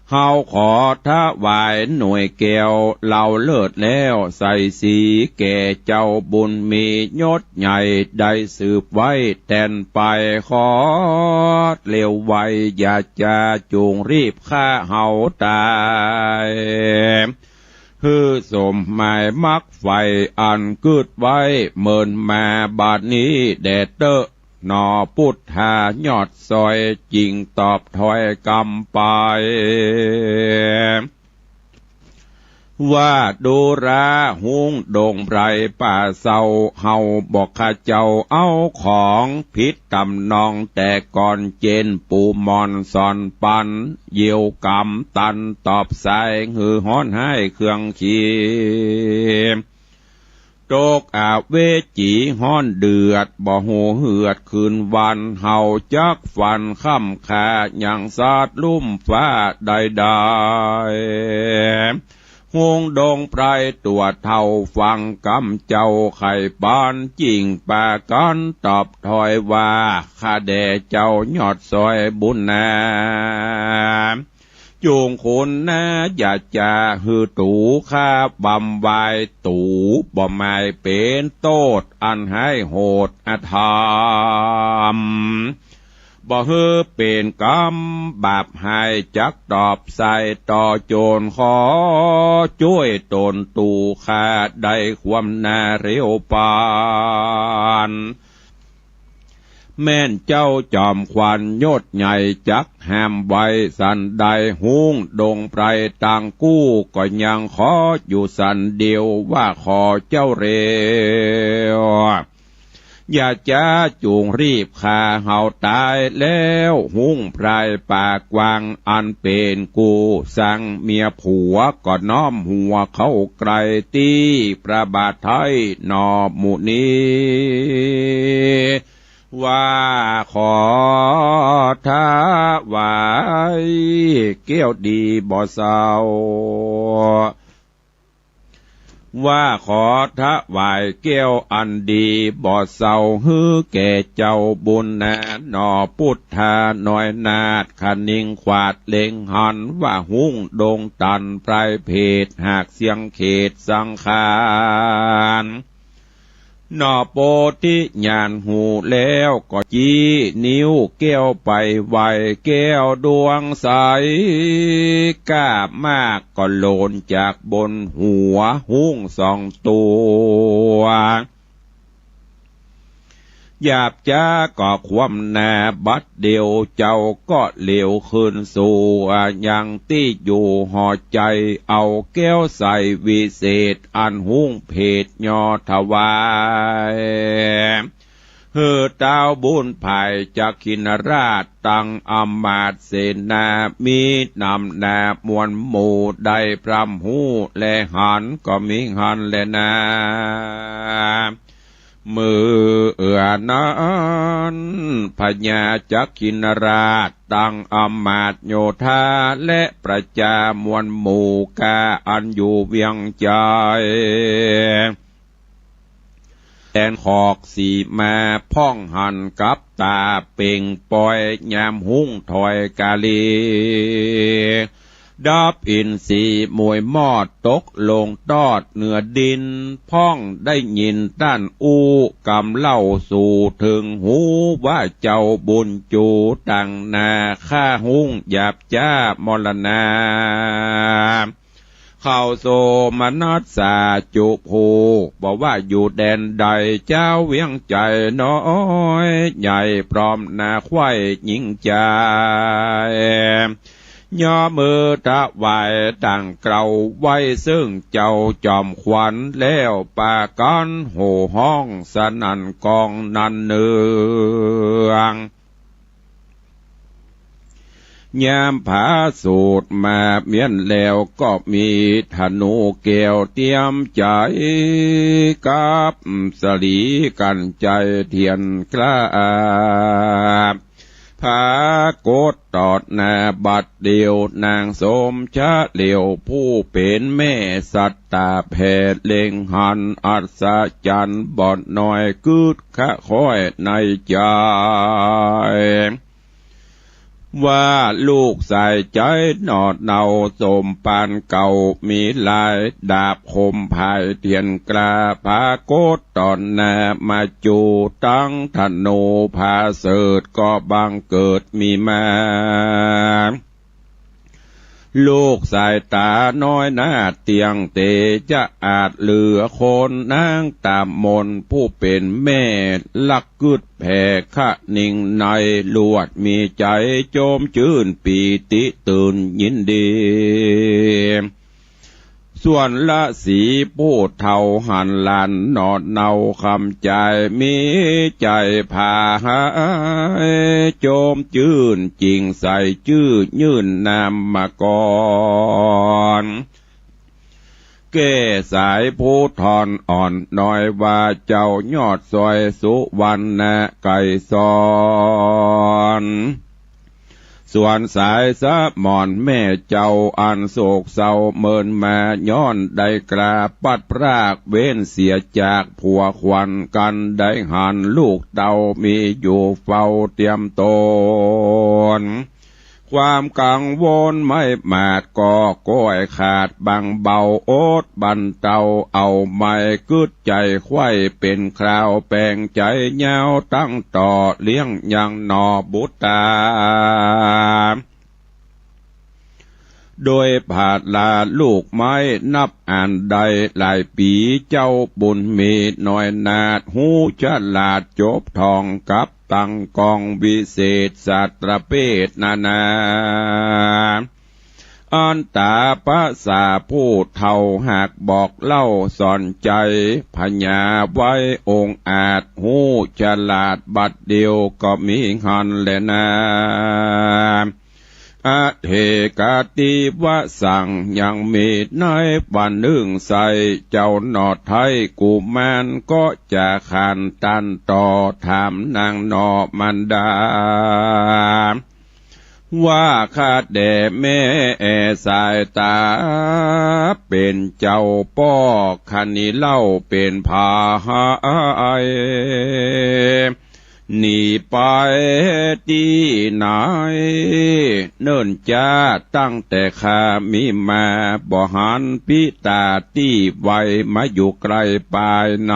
เ เฮาขอถวายหน่วยแก้วเหล้าเลิศแล้ว ใส่สีแก่เจ้าบุญมียศใหญ่ ได้สืบไว้แตนไป ขอเร็วไวอย่าจ๋า จุ่งรีบฆ่าเฮาต๋าย หื้อสมหมายมักใฝ่อันกึ๊ดไว้ เมินมาบัดนี้แด่เต๊อะ หน่อปุทธายอดซอย จึ่งตอบถ้อยกำไป ว่าดูราฮุ้งดงไพรป่าเซา เฮาบ่ข้าเจ้าเอาของผิดต๋ำนอง แต่ก่อนเจนปูหม่อนสอนปัน เยียวกำตันตอบสาย หื้อฮ้อนฮ้ายเคืองขี ตกอเวจีฮ้อนเดือด บ่ฮู้เหือดคืนวัน เฮาจักฟันค่ำค่า ยังสาดลุ่มฟ้าใดๆ ฮุ้งดงไพรตั๋วเฒ่าฟังกำเจ้า ใค่ปานจิ่งปากั๋นตอบถ้อยว่า ข้าแด่เจ้ายอดซอยบุญนา จุ่งคุณนาอย่าจ๋า หื้อตู๋ข้าบำวาย ตู๋บ่หมายเป๋นโต้ษอันฮ้ายโหดอธรรม บ่หื้อเป๋นกำบาปฮ้าย จักตอบสายต่อโจร ขอจ้วยต๋นตู๋ข้าได้ความนาเร็วปาน แม่นเจ้าจอมขวัญยศใหญ่จักห้ามไว้สันใด ฮุ้งดงไพรตังกู้ก็ยังขออยู่สันเดียว ว่าขอเจ้าเร็ว อย่าจ๋าจุ่งรีบฆ่าเฮาต๋ายแล้ว ฮุ้งไพรป่ากว้างอันเป๋นกู้ สังเมียผัวก็น้อมหัวเข้าใก้ตี้พระบาทไท้หน่อหมู่นี้ ว่าขอถวายแก้วดีบ่เซา ว่าขอถวายแก้วอันดีบ่เซา หื้อแก่เจ้าบุญนา หน่อปุทธาน้อยนาฏ คะนิงขวาดเล็งหัน ว่าฮุ้งดงตันไพรเผด หากเสี้ยงเขตสังขาร หน่อโปธิญาณฮู้แล้วก็จี้นิ้วแก้วไปไหว้แก้วดวงใส ก้ามากก็หล่นจากบนหัวฮุ้งสองตั๋ว หยาบจ๊าก็คว่ำหน้าบัดเดียว เจ้าก็เหลียวคืนสู่ยังตี้อยู่หอใจ๋ เอาแก้วใสวิเศษอันฮุ้งเผดย่อถวาย หื้อต้าวบุญผายจักขินราช ตังอำมาตย์เสนา มีนำหน้ามวลหมู่ ได้พร่ำฮู้และหัน ก็มีหั้นแลนา เมื่อนั้นพญาจักขินราช ตังอำมาตย์โยธา และประจามวลหมู่ก้าอันอยู่เวียงใจ๋ แตนขอกสีมาพ่องหันกับต๋าเป่งปอย ยามฮุ้งถอยกาลี ดับอินทรีย์มวยมอดตกลงตอดเหนือดิน พ่องได้ยินต้านอู้กำเล่าสู่เถิงหู ว่าเจ้าบุญจู๋ตังหน้าฆ่าฮุ้งหยาบจ๊ามรณา เข้าโสมนัสสาจุภู บ่ว่าอยู่แดนใด จาวเวียงใจ๋น้อยใหญ่พร้อมนาไขว้หญิงจาย ย่อมือถวายต่างเกลาไว้ซึ่งเจ้าจอมขวัญ แล้วปากั๋นโห่ฮ้องสนั่นก้องนันเนือง ยามผาสูตรมาเมี้ยนแล้วก็มีธนูแก้วเตรียมใจ๋ กับสลีกัญไชยเทียนกล้า ผากฏตอดหน้าบัดเดียว นางสมชะเหลียวผู้เป๋นแม่สัตตาแผ่เล็งหันอัศจรรย์บ่น้อย กึ๊ดคะคอยในใจ๋ ว่าลูกสายใจ๋หนอเนาสมปานเก่า มีลายดาบคมผายเตียนกล้า ผากฏต่อหน้ามาจู๋ ตังธนูผาเสิดก็บังเกิดมีมา ลูกสายต๋าน้อยหน้าเตี้ยงเตจะอาจเหลือคน นางต๋ามนผู้เป๋นแม่ลักกึ๊ดแผ่คะนิงใน ลวดมีใจ๋โจมจื้นปีติตื่นยินดี ส่วนราศีผู้เฒ่าหันหลานหนอเนาคำจาย มีใจ๋ผาหายโจมจื้น จิ่งใส่จื้อยื่นนามมาก่อน แก้สายผู้ทอนอ่อนน้อยว่า เจ้ายอดซอยสุวรรณะไกรสร ส่วนสายสมรแม่เจ้าอันโศกเศร้าเมินมา ย้อนได้กราบพลัดพรากเว้นเสียจากผัวขวัญกั๋น ได้หันลูกเต้ามีอยู่เฝ้าเตรียมต๋น ความกังวลไม่มาดก็ก้อยขาดบางเบา อดบรรเตาเอาไม้ กึ๊ดใจ๋ใคว่เป๋นคราว แป๋งใจ๋ยาวตั้งต่อ เลี้ยงยังหนอบุตรต๋า โดยผาดลาลูกไม้นับอันได้หลายปี๋ เจ้าบุญมีน้อยนาฏ ฮู้ฉลาดจบท่องกับตังกองวิเศษสาสตรเภทนานา อันต๋าภาษาผู้เฒ่าหากบอกเล่าสอนใจ๋ พญาไว้องอาจฮู้ฉลาดบัดเดียวก็มีหั้นแลนา อเถกะติวสัง ยังมีในวันนึ่งใส่ เจ้าหนอไท้กุมารก็จะขานตันต่อ ถามนางหนอมารดา ว่าข้าแด่แม่สายต๋า เป๋นเจ้าป้อคะนี้เล่า เป๋นผาย หนีไปตี้ไหน เนิ่นจ๊าตั้งแต่ข้ามีมา บ่หันปิต๋าตี้ไว มาอยู่ใก้ปายใน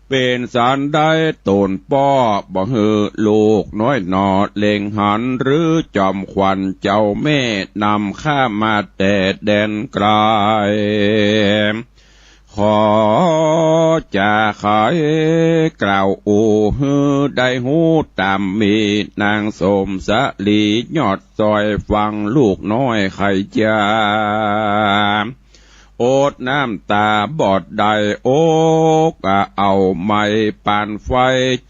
เป๋นสันใดต๋นป้อบ่หื้อลูกน้อยหนอเล็งหัน หรือจอมขวัญเจ้าแม่นำข้ามาแต่แดนไกล ขอจะไขกล่าวอู้หื้อได้ฮู้ต๋ามมี นางสมสลียอดซอยฟังลูกน้อยไขจ๊า อดน้ำต๋าบ่ได้ โอ๊กะเอาไม้ปานไฟ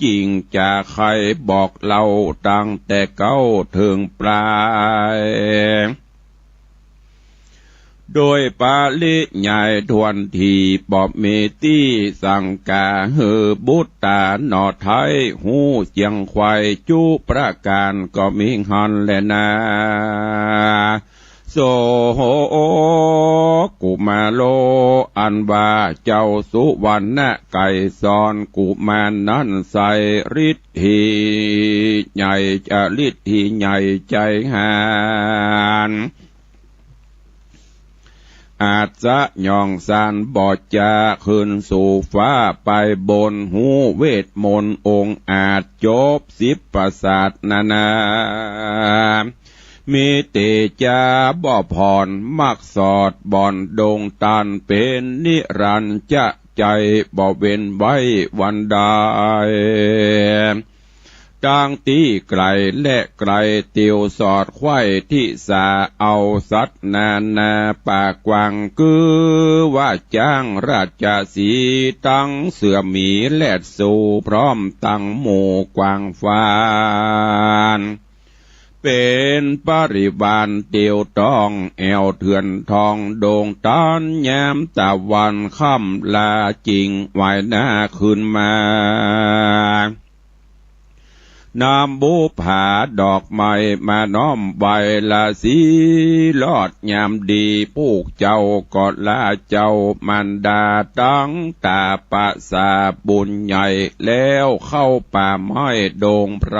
จิ่งจะไขบอกเล่าตั้งแต่เก๊าเถิงปลาย โดยปริยายถ้วนที บ่มีตี้สังก๋า หื้อบุตรต๋าหนอไท้ฮู้เจียงไขว่จุประก๋านก็มีหั้นแลนา โสกุมาโร อันว่าเจ้าสุวรรณะไกรสรกุมารนั้นใส่ฤทธีใหญ่ จะฤทธีใหญ่ใจ๋หาญ อาจจะหย่องซานบ่จะขึ้นสู่ฟ้าไปบน ฮู้เวทมนต์องอาจจบสิบประสาทนานา มีเตจ๊าบ่ผ่อน มักสอดบ่อนดงตัน เป๋นนิรันจะใจ๋ บ่เว้นไว้วันใด ตังตี้ไก๋และไก๋ เตียวสอดไขว่ทิศา เอาสัตว์นานาป่ากว้าง คือว่าจ๊างราชสีห์ ตังเสือหมีแลดสู พร้อมตังหมู่กวางฟาน เป๋นปริวารเตียวต้อง แอ่วเถื่อนทองดงตัน ยามตะวันค่ำลาจิ่งไหว้หน้าขึ้นมา นำบุปผาดอกไม้มาน้อมไหว้ราตรีลอดยามดี ผู้เจ้าก็ลาเจ้ามารดาตังต๋าประสาบุญใหญ่ แล้วเข้าป่าไม้ดงไพร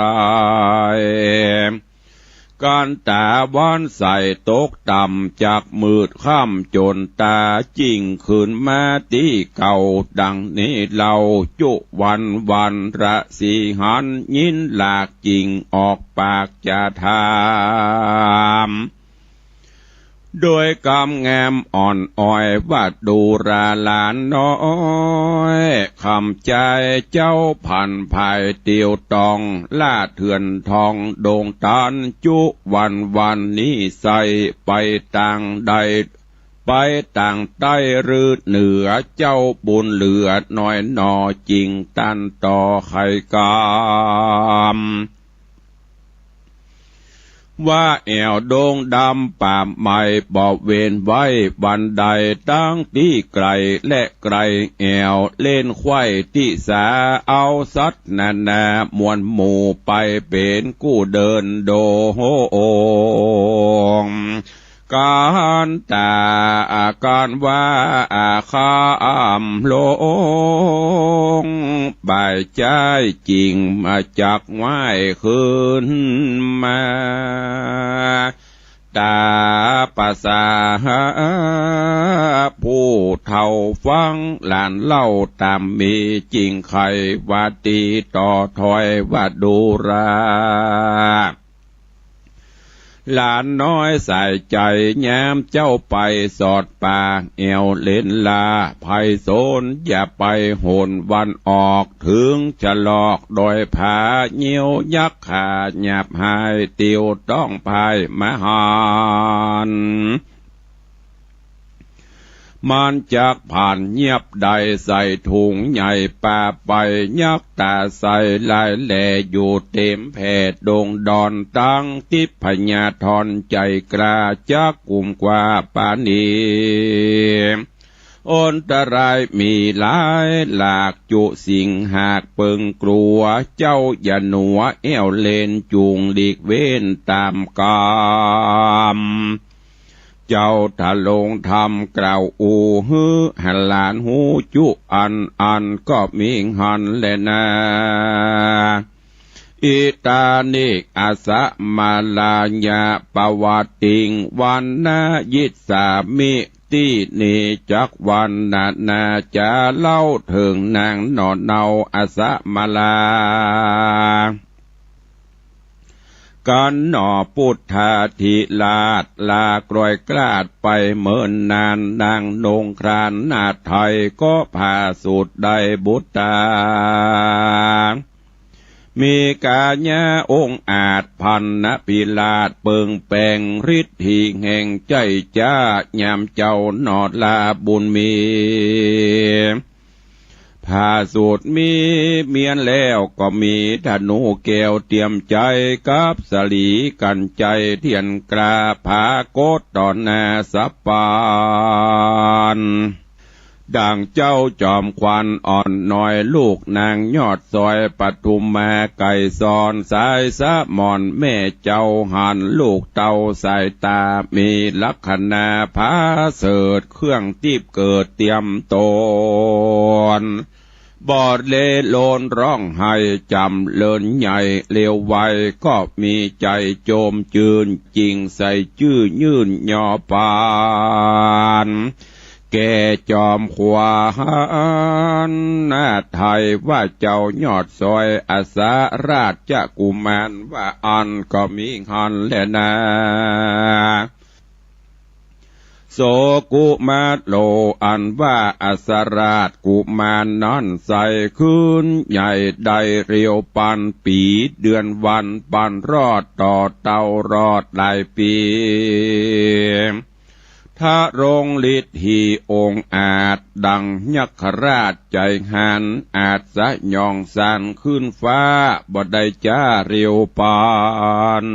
กันต๋าวันใสตกต่ำ จักมืดค่ำจ๋นต๋า จึ่งคืนมาตี้เก่า ดังนี้เล่า จุวันวันราตรีหัน ยินหลากจึ่งออกปากจะถาม โดยกำแงมอ่อนอ้อยว่า ดูราหลานน้อย คำใจ๊เจ้าผันภายเตียวตอง ล่าเถื่อนทองดงตัน จุวันวันนี้ใส่ไปตางใด ไปตางใต้หรือเหนือ เจ้าบุญเหลือน้อยหนอ จึ่งตันต่อไขกำ ว่าแอ่วดงดำป่าไม้ บ่เว้นไว้วันใด ตังตี้ไก๋และใก้แอ่ว เล่นไขว้ตี้สา เอาสัตว์นานา มวลหมู่ไปเป๋นกู้เดินดง กันต๋าอาการว่าอาคามลง บ่ายจ้ายจึ่งมาจักไหว้คืนมา ต๋าประสาผู้เฒ่าฟังหลานเล่าต๋ามมี จึ่งไขว่าตี้ต่อถ้อยว่า ดูรา หลานน้อยสายใจ๋ ยามเจ้าไปสอดป่าแอ่วเล็นลา ไพศาลอย่าไปหนวันออก เถิงจะลอกดอยผา เยียวยักษ์ขาหยาบหาย เตียวต้องพายมหันต์ มันจักผ่านเยียบใด ใส่ถุงใหญ่ปาไป ยักษ์ต๋าใสหลายแล อยู่เต็มแผ่ดงดอน ตังทิพยธรใจ๋กล้า จักกุมกว่าปราณี อันตรายมีหลายหลาก จุสิ่งหากเปิงกลัว เจ้าอย่าหนัวแอ่วเล็น จุ่งหลีกเว้นต๋ามกำ เจ้าทรงธรรมกล่าวอู้ หื้อหลานฮู้จุอันอัน ก็มีหันแลนา อิตานิ อาสมาลายะ ปวัตติง วันนายิสสามิ ตี้นี้จักวันนานา จะเล่าเถิงนางหน่อเนา อาสมาลา กันหน่อ ปุทธาธิราช ลากลอยกลาดไปเมินนาน นางนงครานหน้าไทย ก็ผาสุดได้บุตรา มีกายะองอาจ พันนพิราช เปิงแป๋งฤทธิแห่งใจ๋จ้า ยามเจ้าหน่อลาบุญมี ผาสุดมีเมียแล้ว ก็มีธนูแก้วเตรียมใจ๊ กับสลีกัญไชยเทียนกล้า ผากฏต่อหน้าสะปาน ดั่งเจ้าจอมขวัญอ่อนน้อย ลูกนางยอดซอย ปทุมมาไกรสร สายสมรแม่เจ้า หันลูกเต้าสายต๋า มีลักขณาผาเสริฐ เครื่องตี้เกิดเตรียมต๋น บ่เลโลนร้องไห้จ๋ำเรินใหญ่ เลียวไวก็มีใจ๋โจมจื้น จึ่งใส่จื้อยื่นยอปาน แก่จอมขวัญหน้าไทย ว่าเจ้ายอดซอย อาสาราชกุมาร ว่าอั้นก็มีหันแลนา โสกุมาโล อันว่าอาสาราชกุมารนั้น ใส่คืนใหญ่ได้เรียวปัน ปี๋เดือนวันปันรอด ต่อเต้ารอดหลายปี๋ ทรงฤทธิองอาจ ดั่งยักขราชใจ๋หัน อาจสยองสั่นขึ้นฟ้า บ่ได้จ๊าเรียวปัน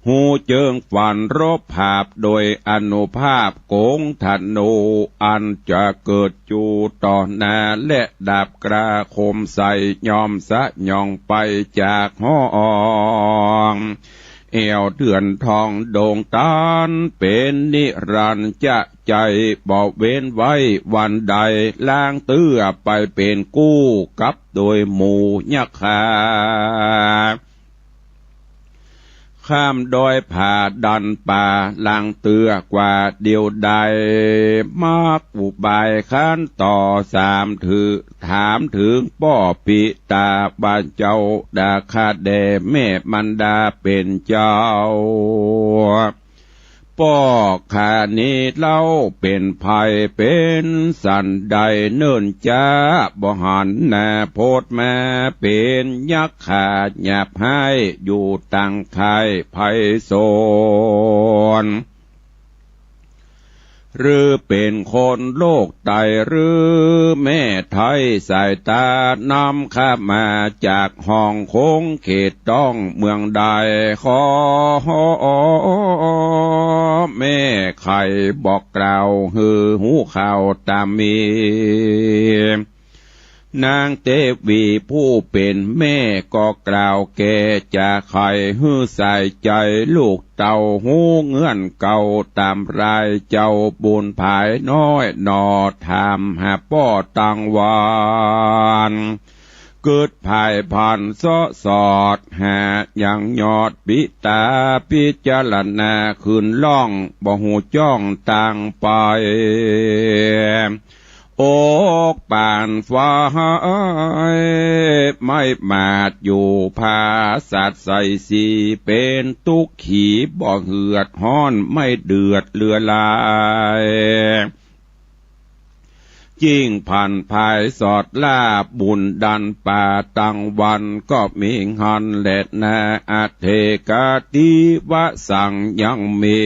ฮูเจิงฟันรบผาบโดยอานุภาพก๋งธนู อันจะเกิดจูต่อหน้า และดาบกล้าคมใส ยอมสยองไปจากห้อง แอ่วเดือนทองดงตัน เป๋นนิรันดร์จะใจ๋ บ่เว้นไว้วันใด ลางเตื้อไปเป๋นกู้กับโดยหมู่ยักษ์ขา ข้ามดอยผาดันป่า ลางเตื้อกว่าเดียวดาย มักอุบายคันต่อสามถือ ถามเถิงป้อปิตาว่า เจ้าดาข้าแด่แม่มารดาเป๋นเจ้า ป้อข้านี้เล่าเป๋นใผ เป๋นสันใด เนิ่นจ๊าบ่หันหน้า โผดมาเป๋นยักษ์ขา หยาบฮ้ายอยู่ตังค่ายไพศาล หรือเป๋นคนโลกใต้ หรือแม่ไทยสายใต้ นำข้ามาจากฮ่องคงเขตต้องเมืองใด ขอแม่ไขบอกกล่าว หื้อฮู้ข่าวต๋ามมี นางเตวีผู้เป๋นแม่ก็กล่าวแก่ จะไขหื้อใส่ใจ๋ลูกเต้า ฮู้เงื่อนเก่าต๋ามราย เจ้าบุญผายน้อยหนอ ถามหาป้อตังวัน กึ๊ดผายพันเซาะสอดหายังยอด ปิตาพิจารณาขึ้นล่อง บ่ฮู้จ้องตางไป อกปานไฟไหม้หมาดอยู่ ผาสัตว์ใส่สีเป๋นตุ๊กขี บ่เหือดฮ้อนไม่เดือดเลือดลาย ยิ่งผันผายสอดล่า บุญดันป่าตังวัน ก็มีหั้นแลนา อเถกาติวสังยังมี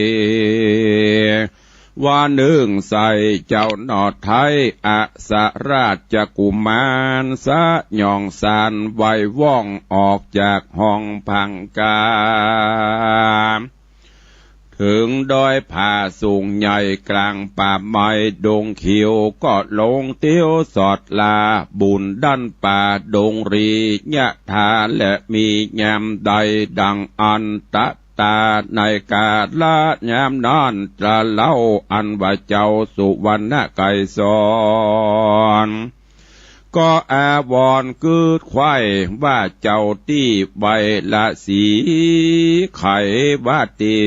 ว่านึ่งใส่เจ้าหนอไท้ อสราชกุมาร สยองสานไหวว่อง ออกจากห้องพังกา เถิงดอยผาสูงใหญ่ กลางป่าไม้ดงเขียว ก็ลงเตียวสอดลา บุญดันป่าดงรียะทา และมียามใดดังอันตะ ตาในกาละยามนั้น ตรัสเล่าอันว่าเจ้าสุวรรณไกรสร ก็อาวรณ์กึ๊ดไขว้ว่า เจ้าตี้ไวละสี ไขวาตี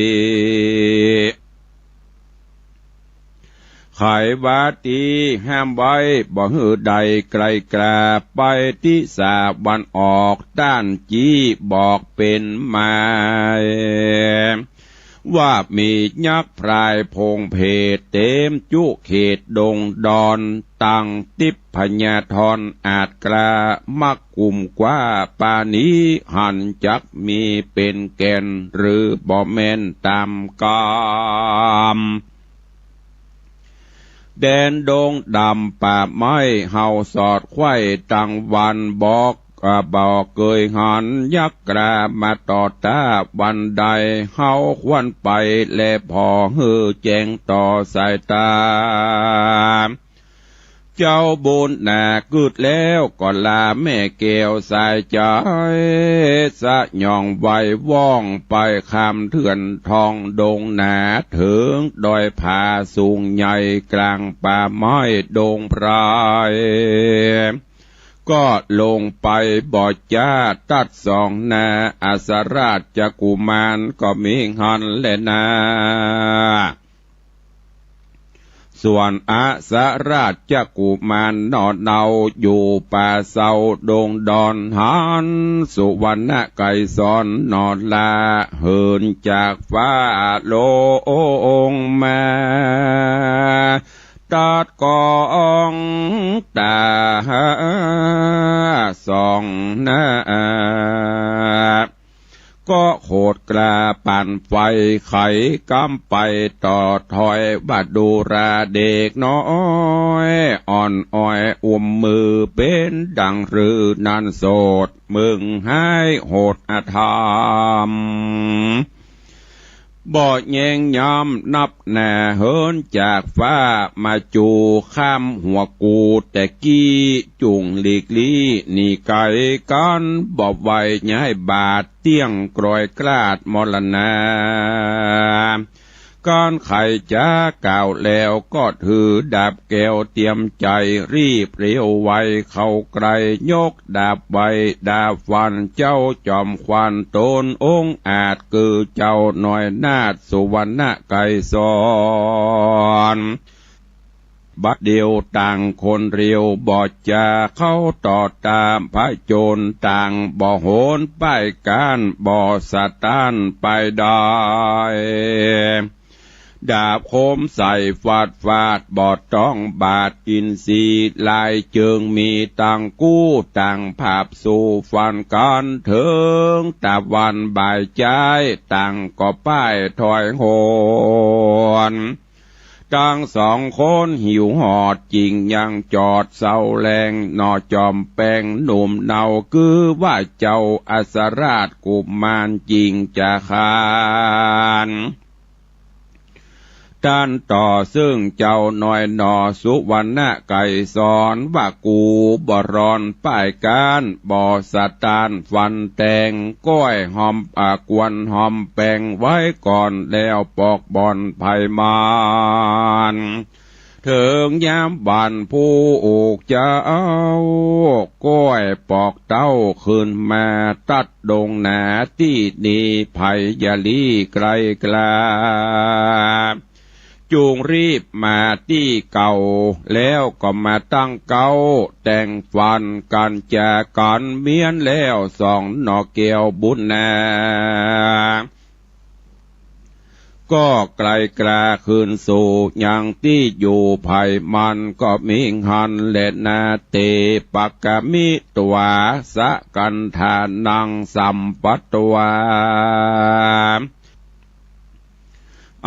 ไขวาตีห้ามไว้ บ่หื้อใดไกลกล้า ไปติสาวันออก ต้านจี้บอกเป๋นหมาย ว่ามียักษ์พรายโผงเพศ เต๋มจุเขตดงดอน ตังติพยาธรอาจกล้า มักกุมกว้าปานี้ หันจักมีเป๋นแก่น หรือบ่แม่นต๋ามกำ แดนดงดำป่าไม้ เฮาสอดไขว้ตังวัน บอก อ่า บ่เกยหันยักษ์กล้ามาต่อต้าวันใด เฮาควรไปแลผ่อหื้อแจ้งต่อสายต๋า เจ้าบุญนากึ๊ดแล้วก็ลาแม่แก้วสายใจ๋ สยองไหวว่องไปข้ามเทือนทองดงหนา เถิงดอยผาสูงใหญ่กลางป่าไม้ดงไพร ก็ลงไปบ่จ้า ตัดสองหน้า อสราชกุมารก็มีหั้นแลนา ส่วนอสราชกุมารหนอเนาอยู่ป่าเซาดงดอน หันสุวรรณไกรสรหนอลา เหินจากฟ้าลงมา ตัดกองต๋าสองหน้า ก็โขดกล้าปั่นไฟไขกำไปต่อถอย ว่าดูราเด็กน้อยอ่อนอ้อย อุ้มมือเป๋นดังรือนั้นโสด มึงฮ้ายโหดอธรรม บ่แยงยามนับหน้าเหินจากฟ้ามาจู๋ข้ามหัวกูแต่กี้ จุ่งหลีกลี้หนีไก๋กั๋น บ่ไหวย้ายบาดเตี้ยงกรอยกลาดมรณา กั๋นใค่จะกล่าวแล้วก็ถือดาบแก้วเตรียมใจ๋ รีบเร็วไวเข้าใก้ ยกดาบไหว้ดาบฟันเจ้าจอมขวัญ ต๋นองค์อาจคือเจ้าน้อยนาถสุวรรณไกรสร บัดเดี่ยวต่างคนเร็ว บ่จ๋าเข้าต่อตามผจญ ต่างบ่โหนป้ายก้าน บ่สะต้านไปได้ ดาบคมใส่ฟาดฟาด บ่ต้องบาดอินทรีย์ ลายเจิงมีตังกู้ ต่างผาบสู้ฟันกั๋น เถิงตะวันบ่ายจ๊าย ต่างก็ป้ายถอยหน ตังสองคนหิวหอด จิ่งยังจอดเซาแลง หน่อจอมแปงหนุ่มเนา คือว่าเจ้าอัสราชกุมาร จิ่งจะขาน ต้านต่อเซิ่งเจ้าน้อยหน่อสุวรรณไกรสร ว่ากูบ่ร้อนป้ายก้าน บ่สะต้านฟันแตง ก้อยหอม อ่า ควรหอมแปงไว้ก่อน แล้วปอกบ่อนไพมัน เถิงยามบ่านผู้อุกเจ้า ก้อยปอกเต้าขึ้นมาตัดดงหนาตี้นี้ ไผอย่าลี้ไกลกล้า จุ่งรีบมาตี้เก่า แล้วก็มาตั้งเก๊า แต่งฟันกั๋นจ๋ากั๋นเมี้ยนแล้ว สองหน่อแก้วบุญนา ก็ไกลกล้าขึ้นสู่ยังตี้อยู่ไพมัน ก็มิหั้นแลนา เตปะกะมิตวา สะกัณฑานังสัมปัตวา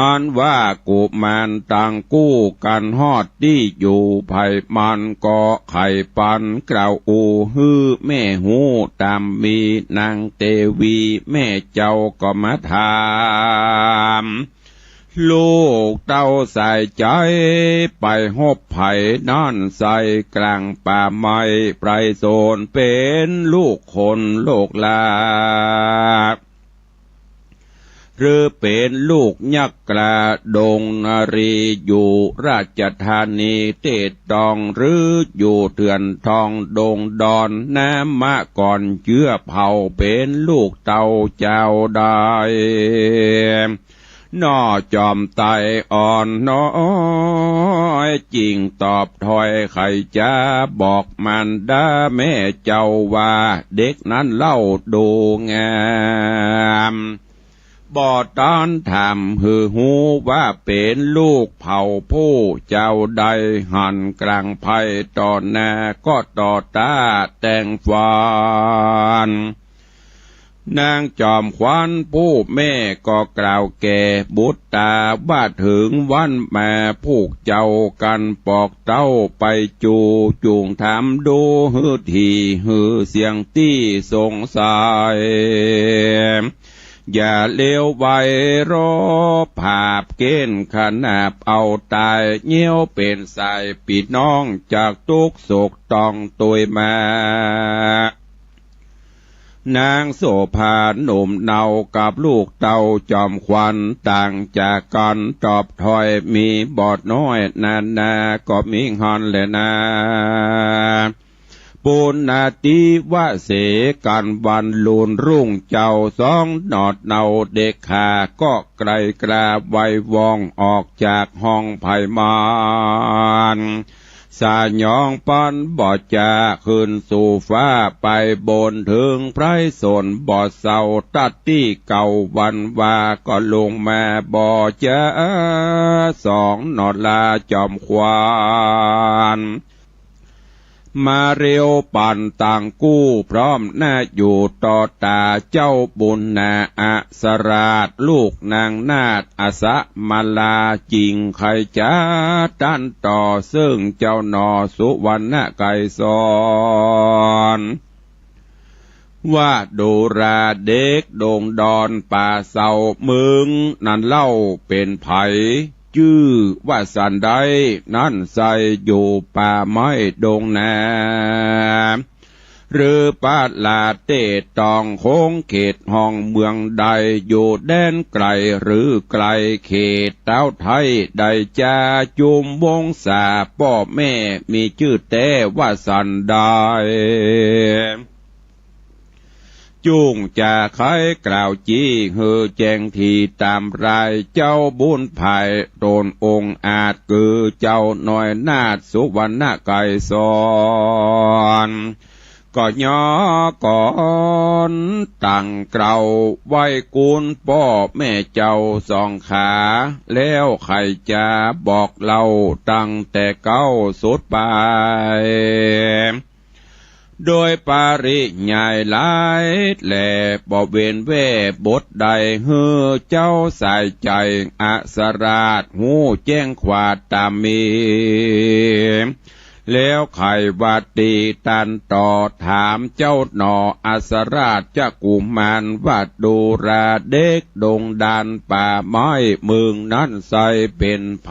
อันว่ากุมารต่างกู้กั๋นฮอดตี้อยู่ไพมัน ก็ใค่ปันกล่าวอู้หื้อแม่ฮู้ต๋ามมี นางเตวีแม่เจ้าก็มาถาม ลูกเต้าสายใจ๋ไปฮบไผนั้น ใส่กลางป่าไม้ไพรสน เป๋นลูกคนลูกลา หรือเป๋นลูกยักษ์กล้าดงนารี อยู่ราชธานีเตตอง หรืออยู่เถื่อนทองดงดอน นามะก่อนเจื้อเผ่า เป๋นลูกเต้าเจ้าใด หน่อจอมไตอ่อนน้อย จิ่งตอบถ้อยไขจ๋า บอกมารดาแม่เจ้าว่า เด็กนั้นเล่าดูงาม บ่ต้านถามหื้อฮู้ว่าเป๋นลูกเผ่าผู้เจ้าใด หันกลางไพต่อหน้าก็ต่อต้าแต่งฟัน นางจอมขวัญผู้แม่ก็กล่าวแก่บุตราว่า เถิงวันมาผูกเจ้ากั๋นปอกเต้าไปจู๋ จุ่งถามดูหื้อถี่หื้อเสี้ยงตี้สงสัย อย่าเลวไวรอผาบเก้นขนาบเอาต๋าย เยี้ยวเป๋นสายปี้น้องจากตุ๊กข์โศกต้องตวยมา นางโสภาหนุ่มเนากับลูกเต้าจอมขวัญ ต่างจากกั๋นตอบถ้อยมีบ่น้อยนานา ก็มิหั้นแลนา ปุณณาติวะเสกั๋นวันลุนรุ่งเจ้า สองหน่อเนาเด็กขา ก็ไกลกล้าไวว่องออกจากห้องไพมัน สยองปันบ่จ๋าขึ้นสู่ฟ้าไปบน เถิงไพรสนบ่เซาตัดตี้เก่าวันวา ก็ลงมาบ่จ๋า สองหน่อลาจอมขวัญ มาเร็วปันต่างกู้พร้อมหน้าอยู่ต่อต๋า เจ้าบุญนาอัสราชลูกนางนาถอสมาลา จิ่งใค่จ๋าต้านต่อเซิ่งเจ้าหน่อสุวรรณไกรสร ว่าดูราเด็กดงดอนป่าเซาเมืองนั้นเล่าเป๋นใผ จื้อว่าสันใดนั้นไซร้อยู่ป่าไม้ดงนา หรือประเทศตองโขงเขตห้องเมืองใด อยู่แดนไก๋หรือไก๋เขตเต๊าไทยใดจา จุมวงศาป้อแม่มีจื้อแต๊ว่าสันใด จุ่งจะไขกล่าวจี้หื้อแจ้งถี่ต๋ามราย เจ้าบุญภายต๋นองค์อาจ คือเจ้าน้อยนาถสุวรรณไกรสร ก็ย่อก่อนตั้งเกล้าไหว้คุณป้อแม่เจ้าสองขา แล้วใค่จะบอกเล่าตั้งแต่เก๊าสุดปาย โดยปริยายหลาย และบ่เว้นแว่บทใด หื้อเจ้าสายใจ๋อสราชฮู้แจ้งความต๋ามมี แล้วใค่ว่าตี้ตันต่อ ถามเจ้าหน่ออสราชกุมาร ว่าดูราเด็กดงดอนป่าไม้เมืองนั้นไซร้เป๋นใผ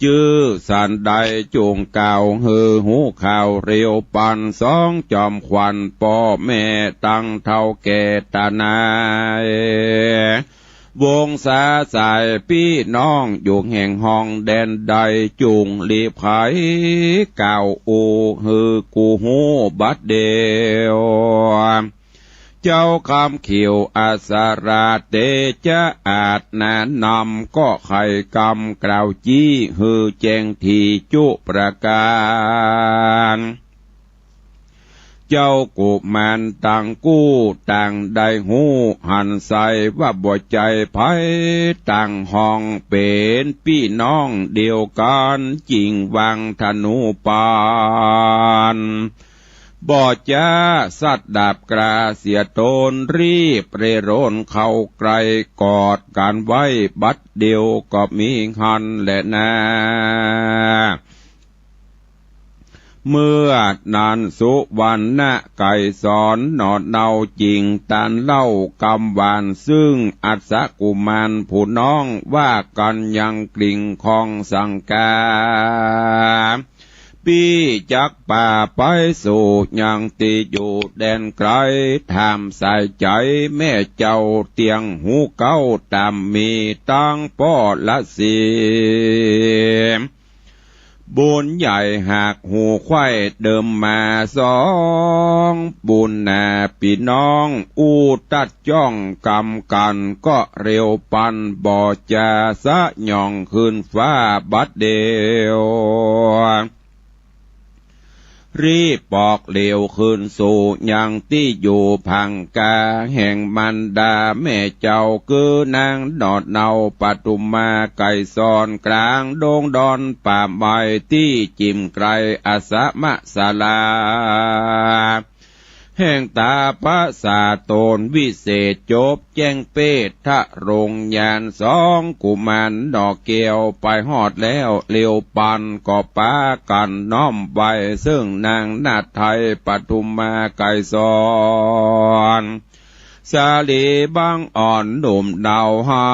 จื้อสันใดจุ่งกล่าวหื้อฮู้ข่าวเร็วปัน สองจอมขวัญป้อแม่ตังเฒ่าแก่ต๋านาย วงศาสายปี้น้องอยู่แห่งห้องแดนใด จุ่งรีบไขกล่าวอู้หื้อกูฮู้บัดเดี่ยว เจ้าคำเขียวอสราชเตจะอาจนานำ ก็ใค่กำกล่าวจี้หื้อแจ้งถี่จุประก๋าน เจ้ากุมารตังกู้ต่างได้ฮู้หันไซว่าบ่ใจ้ใผ ต่างห้องเป๋นปี้น้องเดียวกั๋น จิ่งวางธนูปาน บ่จ๊าสัตว์ดาบกล้าเสียต๋น รีบเร่ร่นเข้าใก้ กอดกั๋นไว้บัดเดี่ยวก็มีหั้นแหละนา เมื่อนั้นสุวรรณไกรสรหน่อเนาจิ่งตันเล่ากำหวาน ซึ่งอัศกุมารผู้น้องว่ากั๋นยังกริ่งคองสังกา ปี้จักปาไปสู่ยังตี้อยู่แดนไก๋ ถามสายใจ๋แม่เจ้าเตี้ยงฮู้เก๊าต๋ามมี ตังป้อละสี บุญใหญ่หากหูไขว้เดิมมาสอง บุญนาปี้น้องอู้ตัดจ้องกำกั๋น ก็เร็วปันบ่จ๊าสะหย่องขึ้นฟ้าบัดเดี่ยว รีบปอกเหลียวขึ้นสู่ยังตี้อยู่ผังกา แห่งมารดาแม่เจ้า คือนางหน่อเนาปทุมาไกรสร ก๋างดงดอนป่าไม้ตี้จิ่มไก๋อสมสารา แห่งต๋าปะสาตนวิเศษจบแจ้งเปทะรงญาณ สองกุมารหน่อแก้วไปฮอดแล้วเร็วปัน ก็ปากั๋นน้อมไหว้ซึ่งนางนาฏไทยปทุมาไกรสร สาลีบังอ่อนหนุ่มเนาหั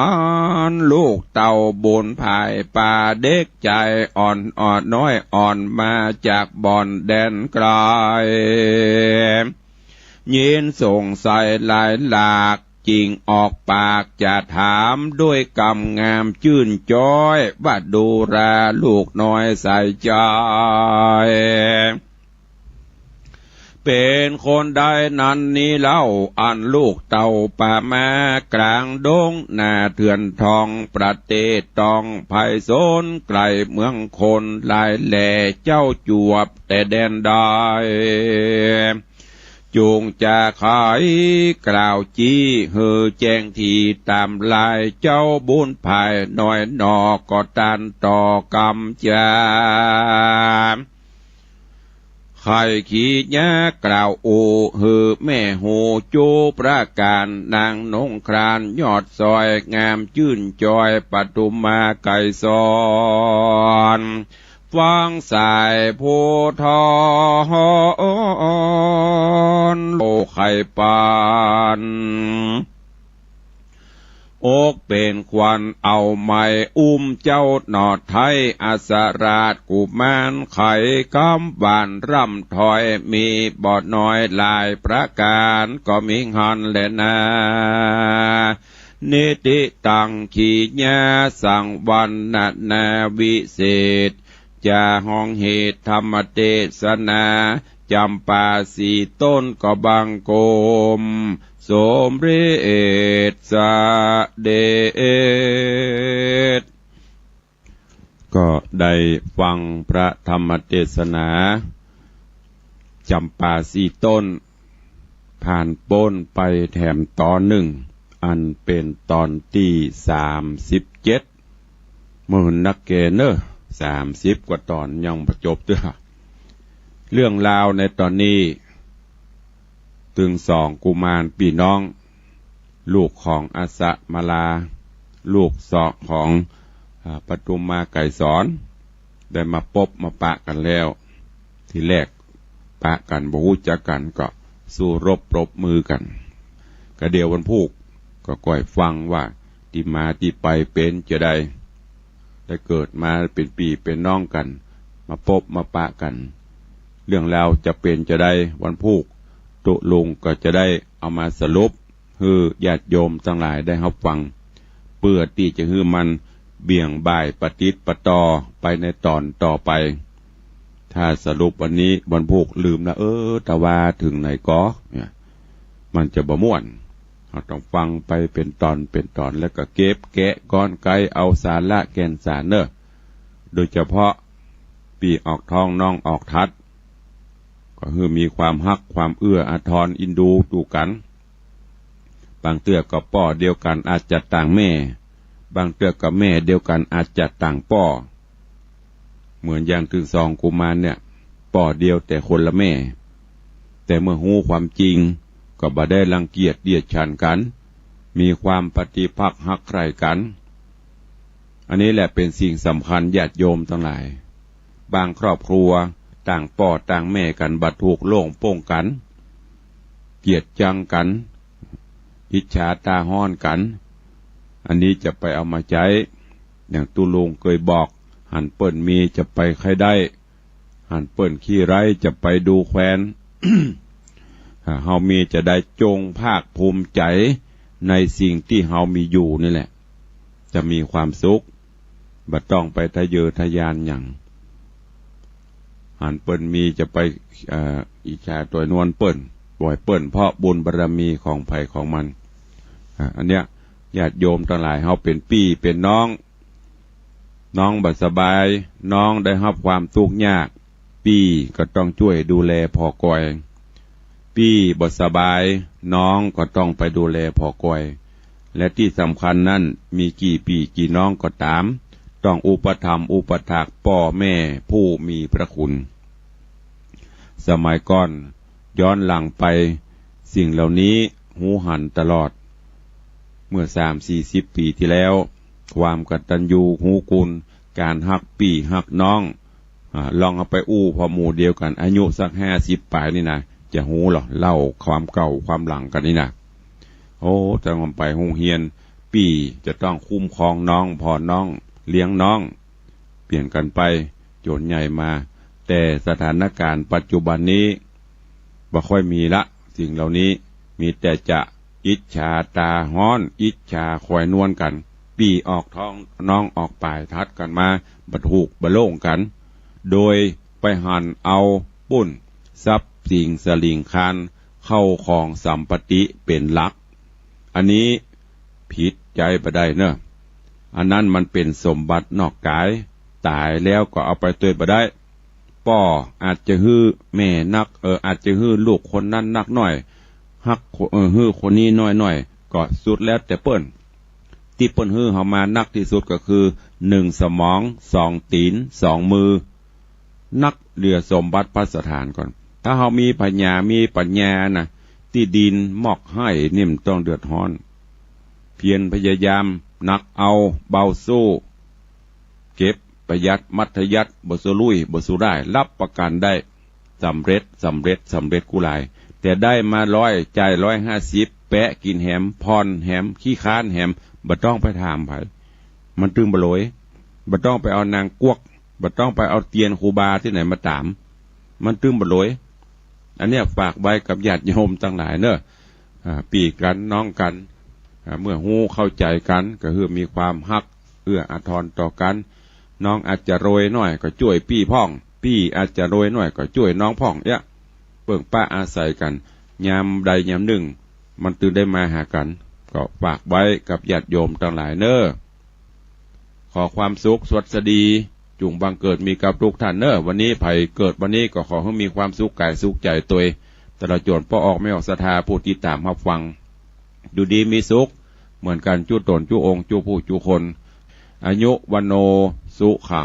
น ลูกเต้าบุญภายปาเด็กใจ๋อ่อนอ่อนน้อยอ่อนมาจากบ่อนแดนไก๋ ยินสงสัยหลายหลาก จิ่งออกปากจะถามด้วยกำงามจื้นจ๊อย ว่าดูราลูกน้อยสายใจ๋ เป๋นคนใดนั้นนี้เล่า อันลูกเต้าปามาก๋างดงนาเถื่อนทอง ประเทศตองไพศาลไก๋เมืองคนหลายแล เจ้าจวบแต่แดนใด จุ่งจะไขกล่าวจี้หื้อแจ้งถี่ต๋ามลาย เจ้าบุญภายน้อยหน่อก็ตันต่อกำจา ไขขี้ยากล่าวอู้หื้อแม่ฮู้จุประก๋าน นางนงครานยอดสอยงามจื้นจ๊อยปทุมาไกรสร ฟังสายผู้ทอน โลกไขปาน อกเป๋นขวัญเอาไหมอุ้มเจ้าหน่อไทย อสราชกุมารไขกำหวานร่ำถอย มีบ่น้อยหลายประก๋าน ก็มีหั้นแลนา นิติตัง ขีญาสังวรรณนาวิเศษ จะฮ้องเหตุธรรมเตสนา จำปาสี่ต้นก็บังคม สมเร็จเสด็จ ก็ได้ฟังพระธรรมเตสนา จำปาสี่ต้น ผ่านป๊นไปแถมต๋อนนึ่ง อันเป๋นต๋อนตี้สามสิบเจ็ด เมินนักแก่เน่อ สามสิบกว่าต๋อนยังบ่จบเตื้อ เรื่องราวในต๋อนนี้ ตึงสองกุมารปี้น้อง ลูกของอสมาลา ลูกสองของ อ่า ปทุมมาไกรสร ได้มาปบมาปะกั๋นแล้ว ทีแรกปะกั๋นบ่ฮู้จักกั๋น ก็สู้รบปรบมือกั๋น กะเดี่ยววันพูกก็ก้อยฟังว่าตี้มาตี้ไปเป๋นจาใด ได้เกิดมาเป๋นปี้เป๋นน้องกั๋น มาปบมาปะกั๋น เรื่องราวจะเป๋นจาใด วันพูกตุ๊ลุงก็จะได้เอามาสรุป หื้อญาติโยมตังหลายได้ฮับฟัง เปื้อตี้จะหื้อมันเบี่ยงบ่ายปะติดปะต่อไปในต๋อนต่อไป ถ้าสรุปวันนี้วันพูกลืมละ เออ ตะวาเถิงไหนก่อ เนี่ย มันจะบ่ม่วน เฮาต้องฟังไปเป๋นต๋อนเป๋นต๋อน แล้วก็เก็บแกะกรรไกรเอาสาระแก่นสารเน่อ โดยเฉพาะปี้ออกท้องน้องออกทัด ก็หื้อมีความฮักความเอื้ออาทรเอ็นดูตั๋วกั๋น บางเตื้อก็ป้อเดียวกั๋นอาจจะต่างแม่ บางเตื้อก็แม่เดียวกั๋นอาจจะต่างป้อ เหมือนอย่างตึงสองกุมารเนี่ย ป้อเดียวแต่คนละแม่ แต่เมื่อฮู้ความจริงก็บ่ได้รังเกียจเดียดฉันกั๋น มีความปฏิภักษ์ฮักใคร่กั๋น อันนี้แหละเป๋นสิ่งสำคัญญาติโยมตังหลาย บางครอบครัวต่างป้อต่างแม่กั๋น บ่ถูกโล่งโป้งกั๋น เกลียดจังกั๋น อิจฉาต๋าฮ้อนกั๋น อันนี้จะไปเอามาใจ๊ อย่างตุ๊ลุงเกยบอก หันเปิ้นมีจะไปใค่ได้ หันเปิ้นขี้ไร้จะไปดูแควน ถ้าเฮามีจะได้จงภาคภูมิใจ๋ในสิ่งตี้เฮามีอยู่นี่แหละ จะมีความสุข บ่ต้องไปทะเยอทะยานหยัง หันเปิ้นมีจะไป เอ่อ อิจฉาตวยนวลเปิ้น บ่อยเปิ้น เพราะบุญบารมีของใผของมัน อ่า อันเนี้ย ญาติโยมตังหลาย เฮาเป๋นปี้เป๋นน้อง น้องบ่สบาย น้องได้ฮับความตุ๊กข์ยาก ปี้ก็ต้องจ้วยดูแลผ่อกอย ปี้บ่สบาย น้องก็ต้องไปดูแลผ่อกอย และตี้สำคัญนั้น มีกี่ปี้กี่น้องก็ต๋าม ต้องอุปถัมภ์อุปถากป้อแม่ผู้มีพระคุณ สมัยก่อนย้อนหลังไป สิ่งเหล่านี้ฮู้หันตลอด เมื่อสามสี่สิบปี๋ตี้แล้ว ความกตัญญูฮู้คุณ ก๋านฮักปี้ฮักน้อง อ่า ลองเอาไปอู้พ่อหมู่เดียวกั๋น อายุสักห้าสิบป๋ายนี่นะ จะฮู้ลอ เล่าความเก่าความหลังกั๋นนี่นะ โอ้ ต้องไปโฮงเฮียน ปี้จะต้องคุ้มครองน้อง ผ่อน้อง เลี้ยงน้อง เปลี่ยนกั๋นไป จ๋นใหญ่มา แต่สถานก๋ารณ์ปัจจุบันนี้ บ่ค่อยมีละ สิ่งเหล่านี้ มีแต่จะอิจฉาต๋าฮ้อน อิจฉาคอยนวลกั๋น ปี้ออกท้องน้องออกป๋ายทัดกั๋นมา บ่ถูกบ่โล่งกั๋น โดยไปหันเอาปุ้น ทรัพย์สินสลิงคานเข้าของสัมปติเป๋นหลัก อันนี้ผิดใจ๊บ่ได้เน่อ อันนั้นมันเป๋นสมบัตินอกก๋าย ต๋ายแล้วก็เอาไปตวยบ่ได้ ป้ออาจจะหื้อแม่นัก เออ อาจจะหื้อลูกคนนั้นนักหน้อย ฮัก เออ หื้อคนนี้น้อยๆ ก็สุดแล้วแต่เปิ้น ตี้เปิ้นหื้อเฮามานักตี้สุดก็คือ หนึ่งสมอง สองตี๋น สองมือ นักเหลือสมบัติภัสถานก่อน ถ้าเฮามีผญา มีปัญญานะ ตี้ดินมอกไฮ่นี่มันต้องเดือดฮ้อน เพียรพยายาม หนักเอา เบาสู้ เก็บ ประหยัดมัธยัสถ์ บ่สู้ลุย บ่สู้ด้าย ฮับประกั๋นได้ สำเร็จ สำเร็จ สำเร็จกู้ลาย แต่ได้มาร้อย จ่ายร้อยห้าสิบ แปะกิ๋นแหม ผ่อนแหม ขี้ค้านแหม บ่ต้องไปถามใผ มันตึงบ่โหลย บ่ต้องไปเอานางกวัก บ่ต้องไปเอาเตียนครูบาตี้ไหนมาต๋าม มันตึงบ่โหลย อันเนี้ยฝากไว้กับญาติโยมตังหลายเน่อ อ่า ปี้กั๋นน้องกั๋น อ่า เมื่อฮู้เข้าใจ๋กั๋น ก็คือมีความฮักเอื้ออาทรต่อกั๋น น้องอาจจะรวยหน้อยก็จ้วยปี้พ่อง ปี้อาจจะรวยหน้อยก็จ้วยน้องพ่อง เอ๊ะ เปิ้งป้าอาศัยกั๋น ยามใดยามนึ่ง มันตึงได้มาหากั๋น ก็ฝากไว้กับญาติโยมตังหลายเน่อ ขอความสุขสวัสดี จุ่งบังเกิดมีกับทุกท่านเน่อ วันนี้ใผเกิดวันนี้ก็ขอหื้อมีความสุขก๋ายสุขใจ๋ตวย ตลอดจ๋นป้อออกแม่ออกศรัทธาผู้ติดต๋ามฮับฟัง อยู่ดีมีสุขเหมือนกั๋นจุ๊ต๋นจุ๊องค์จุ๊ผู้จุ๊คน อายุ วัณโณ สุขัง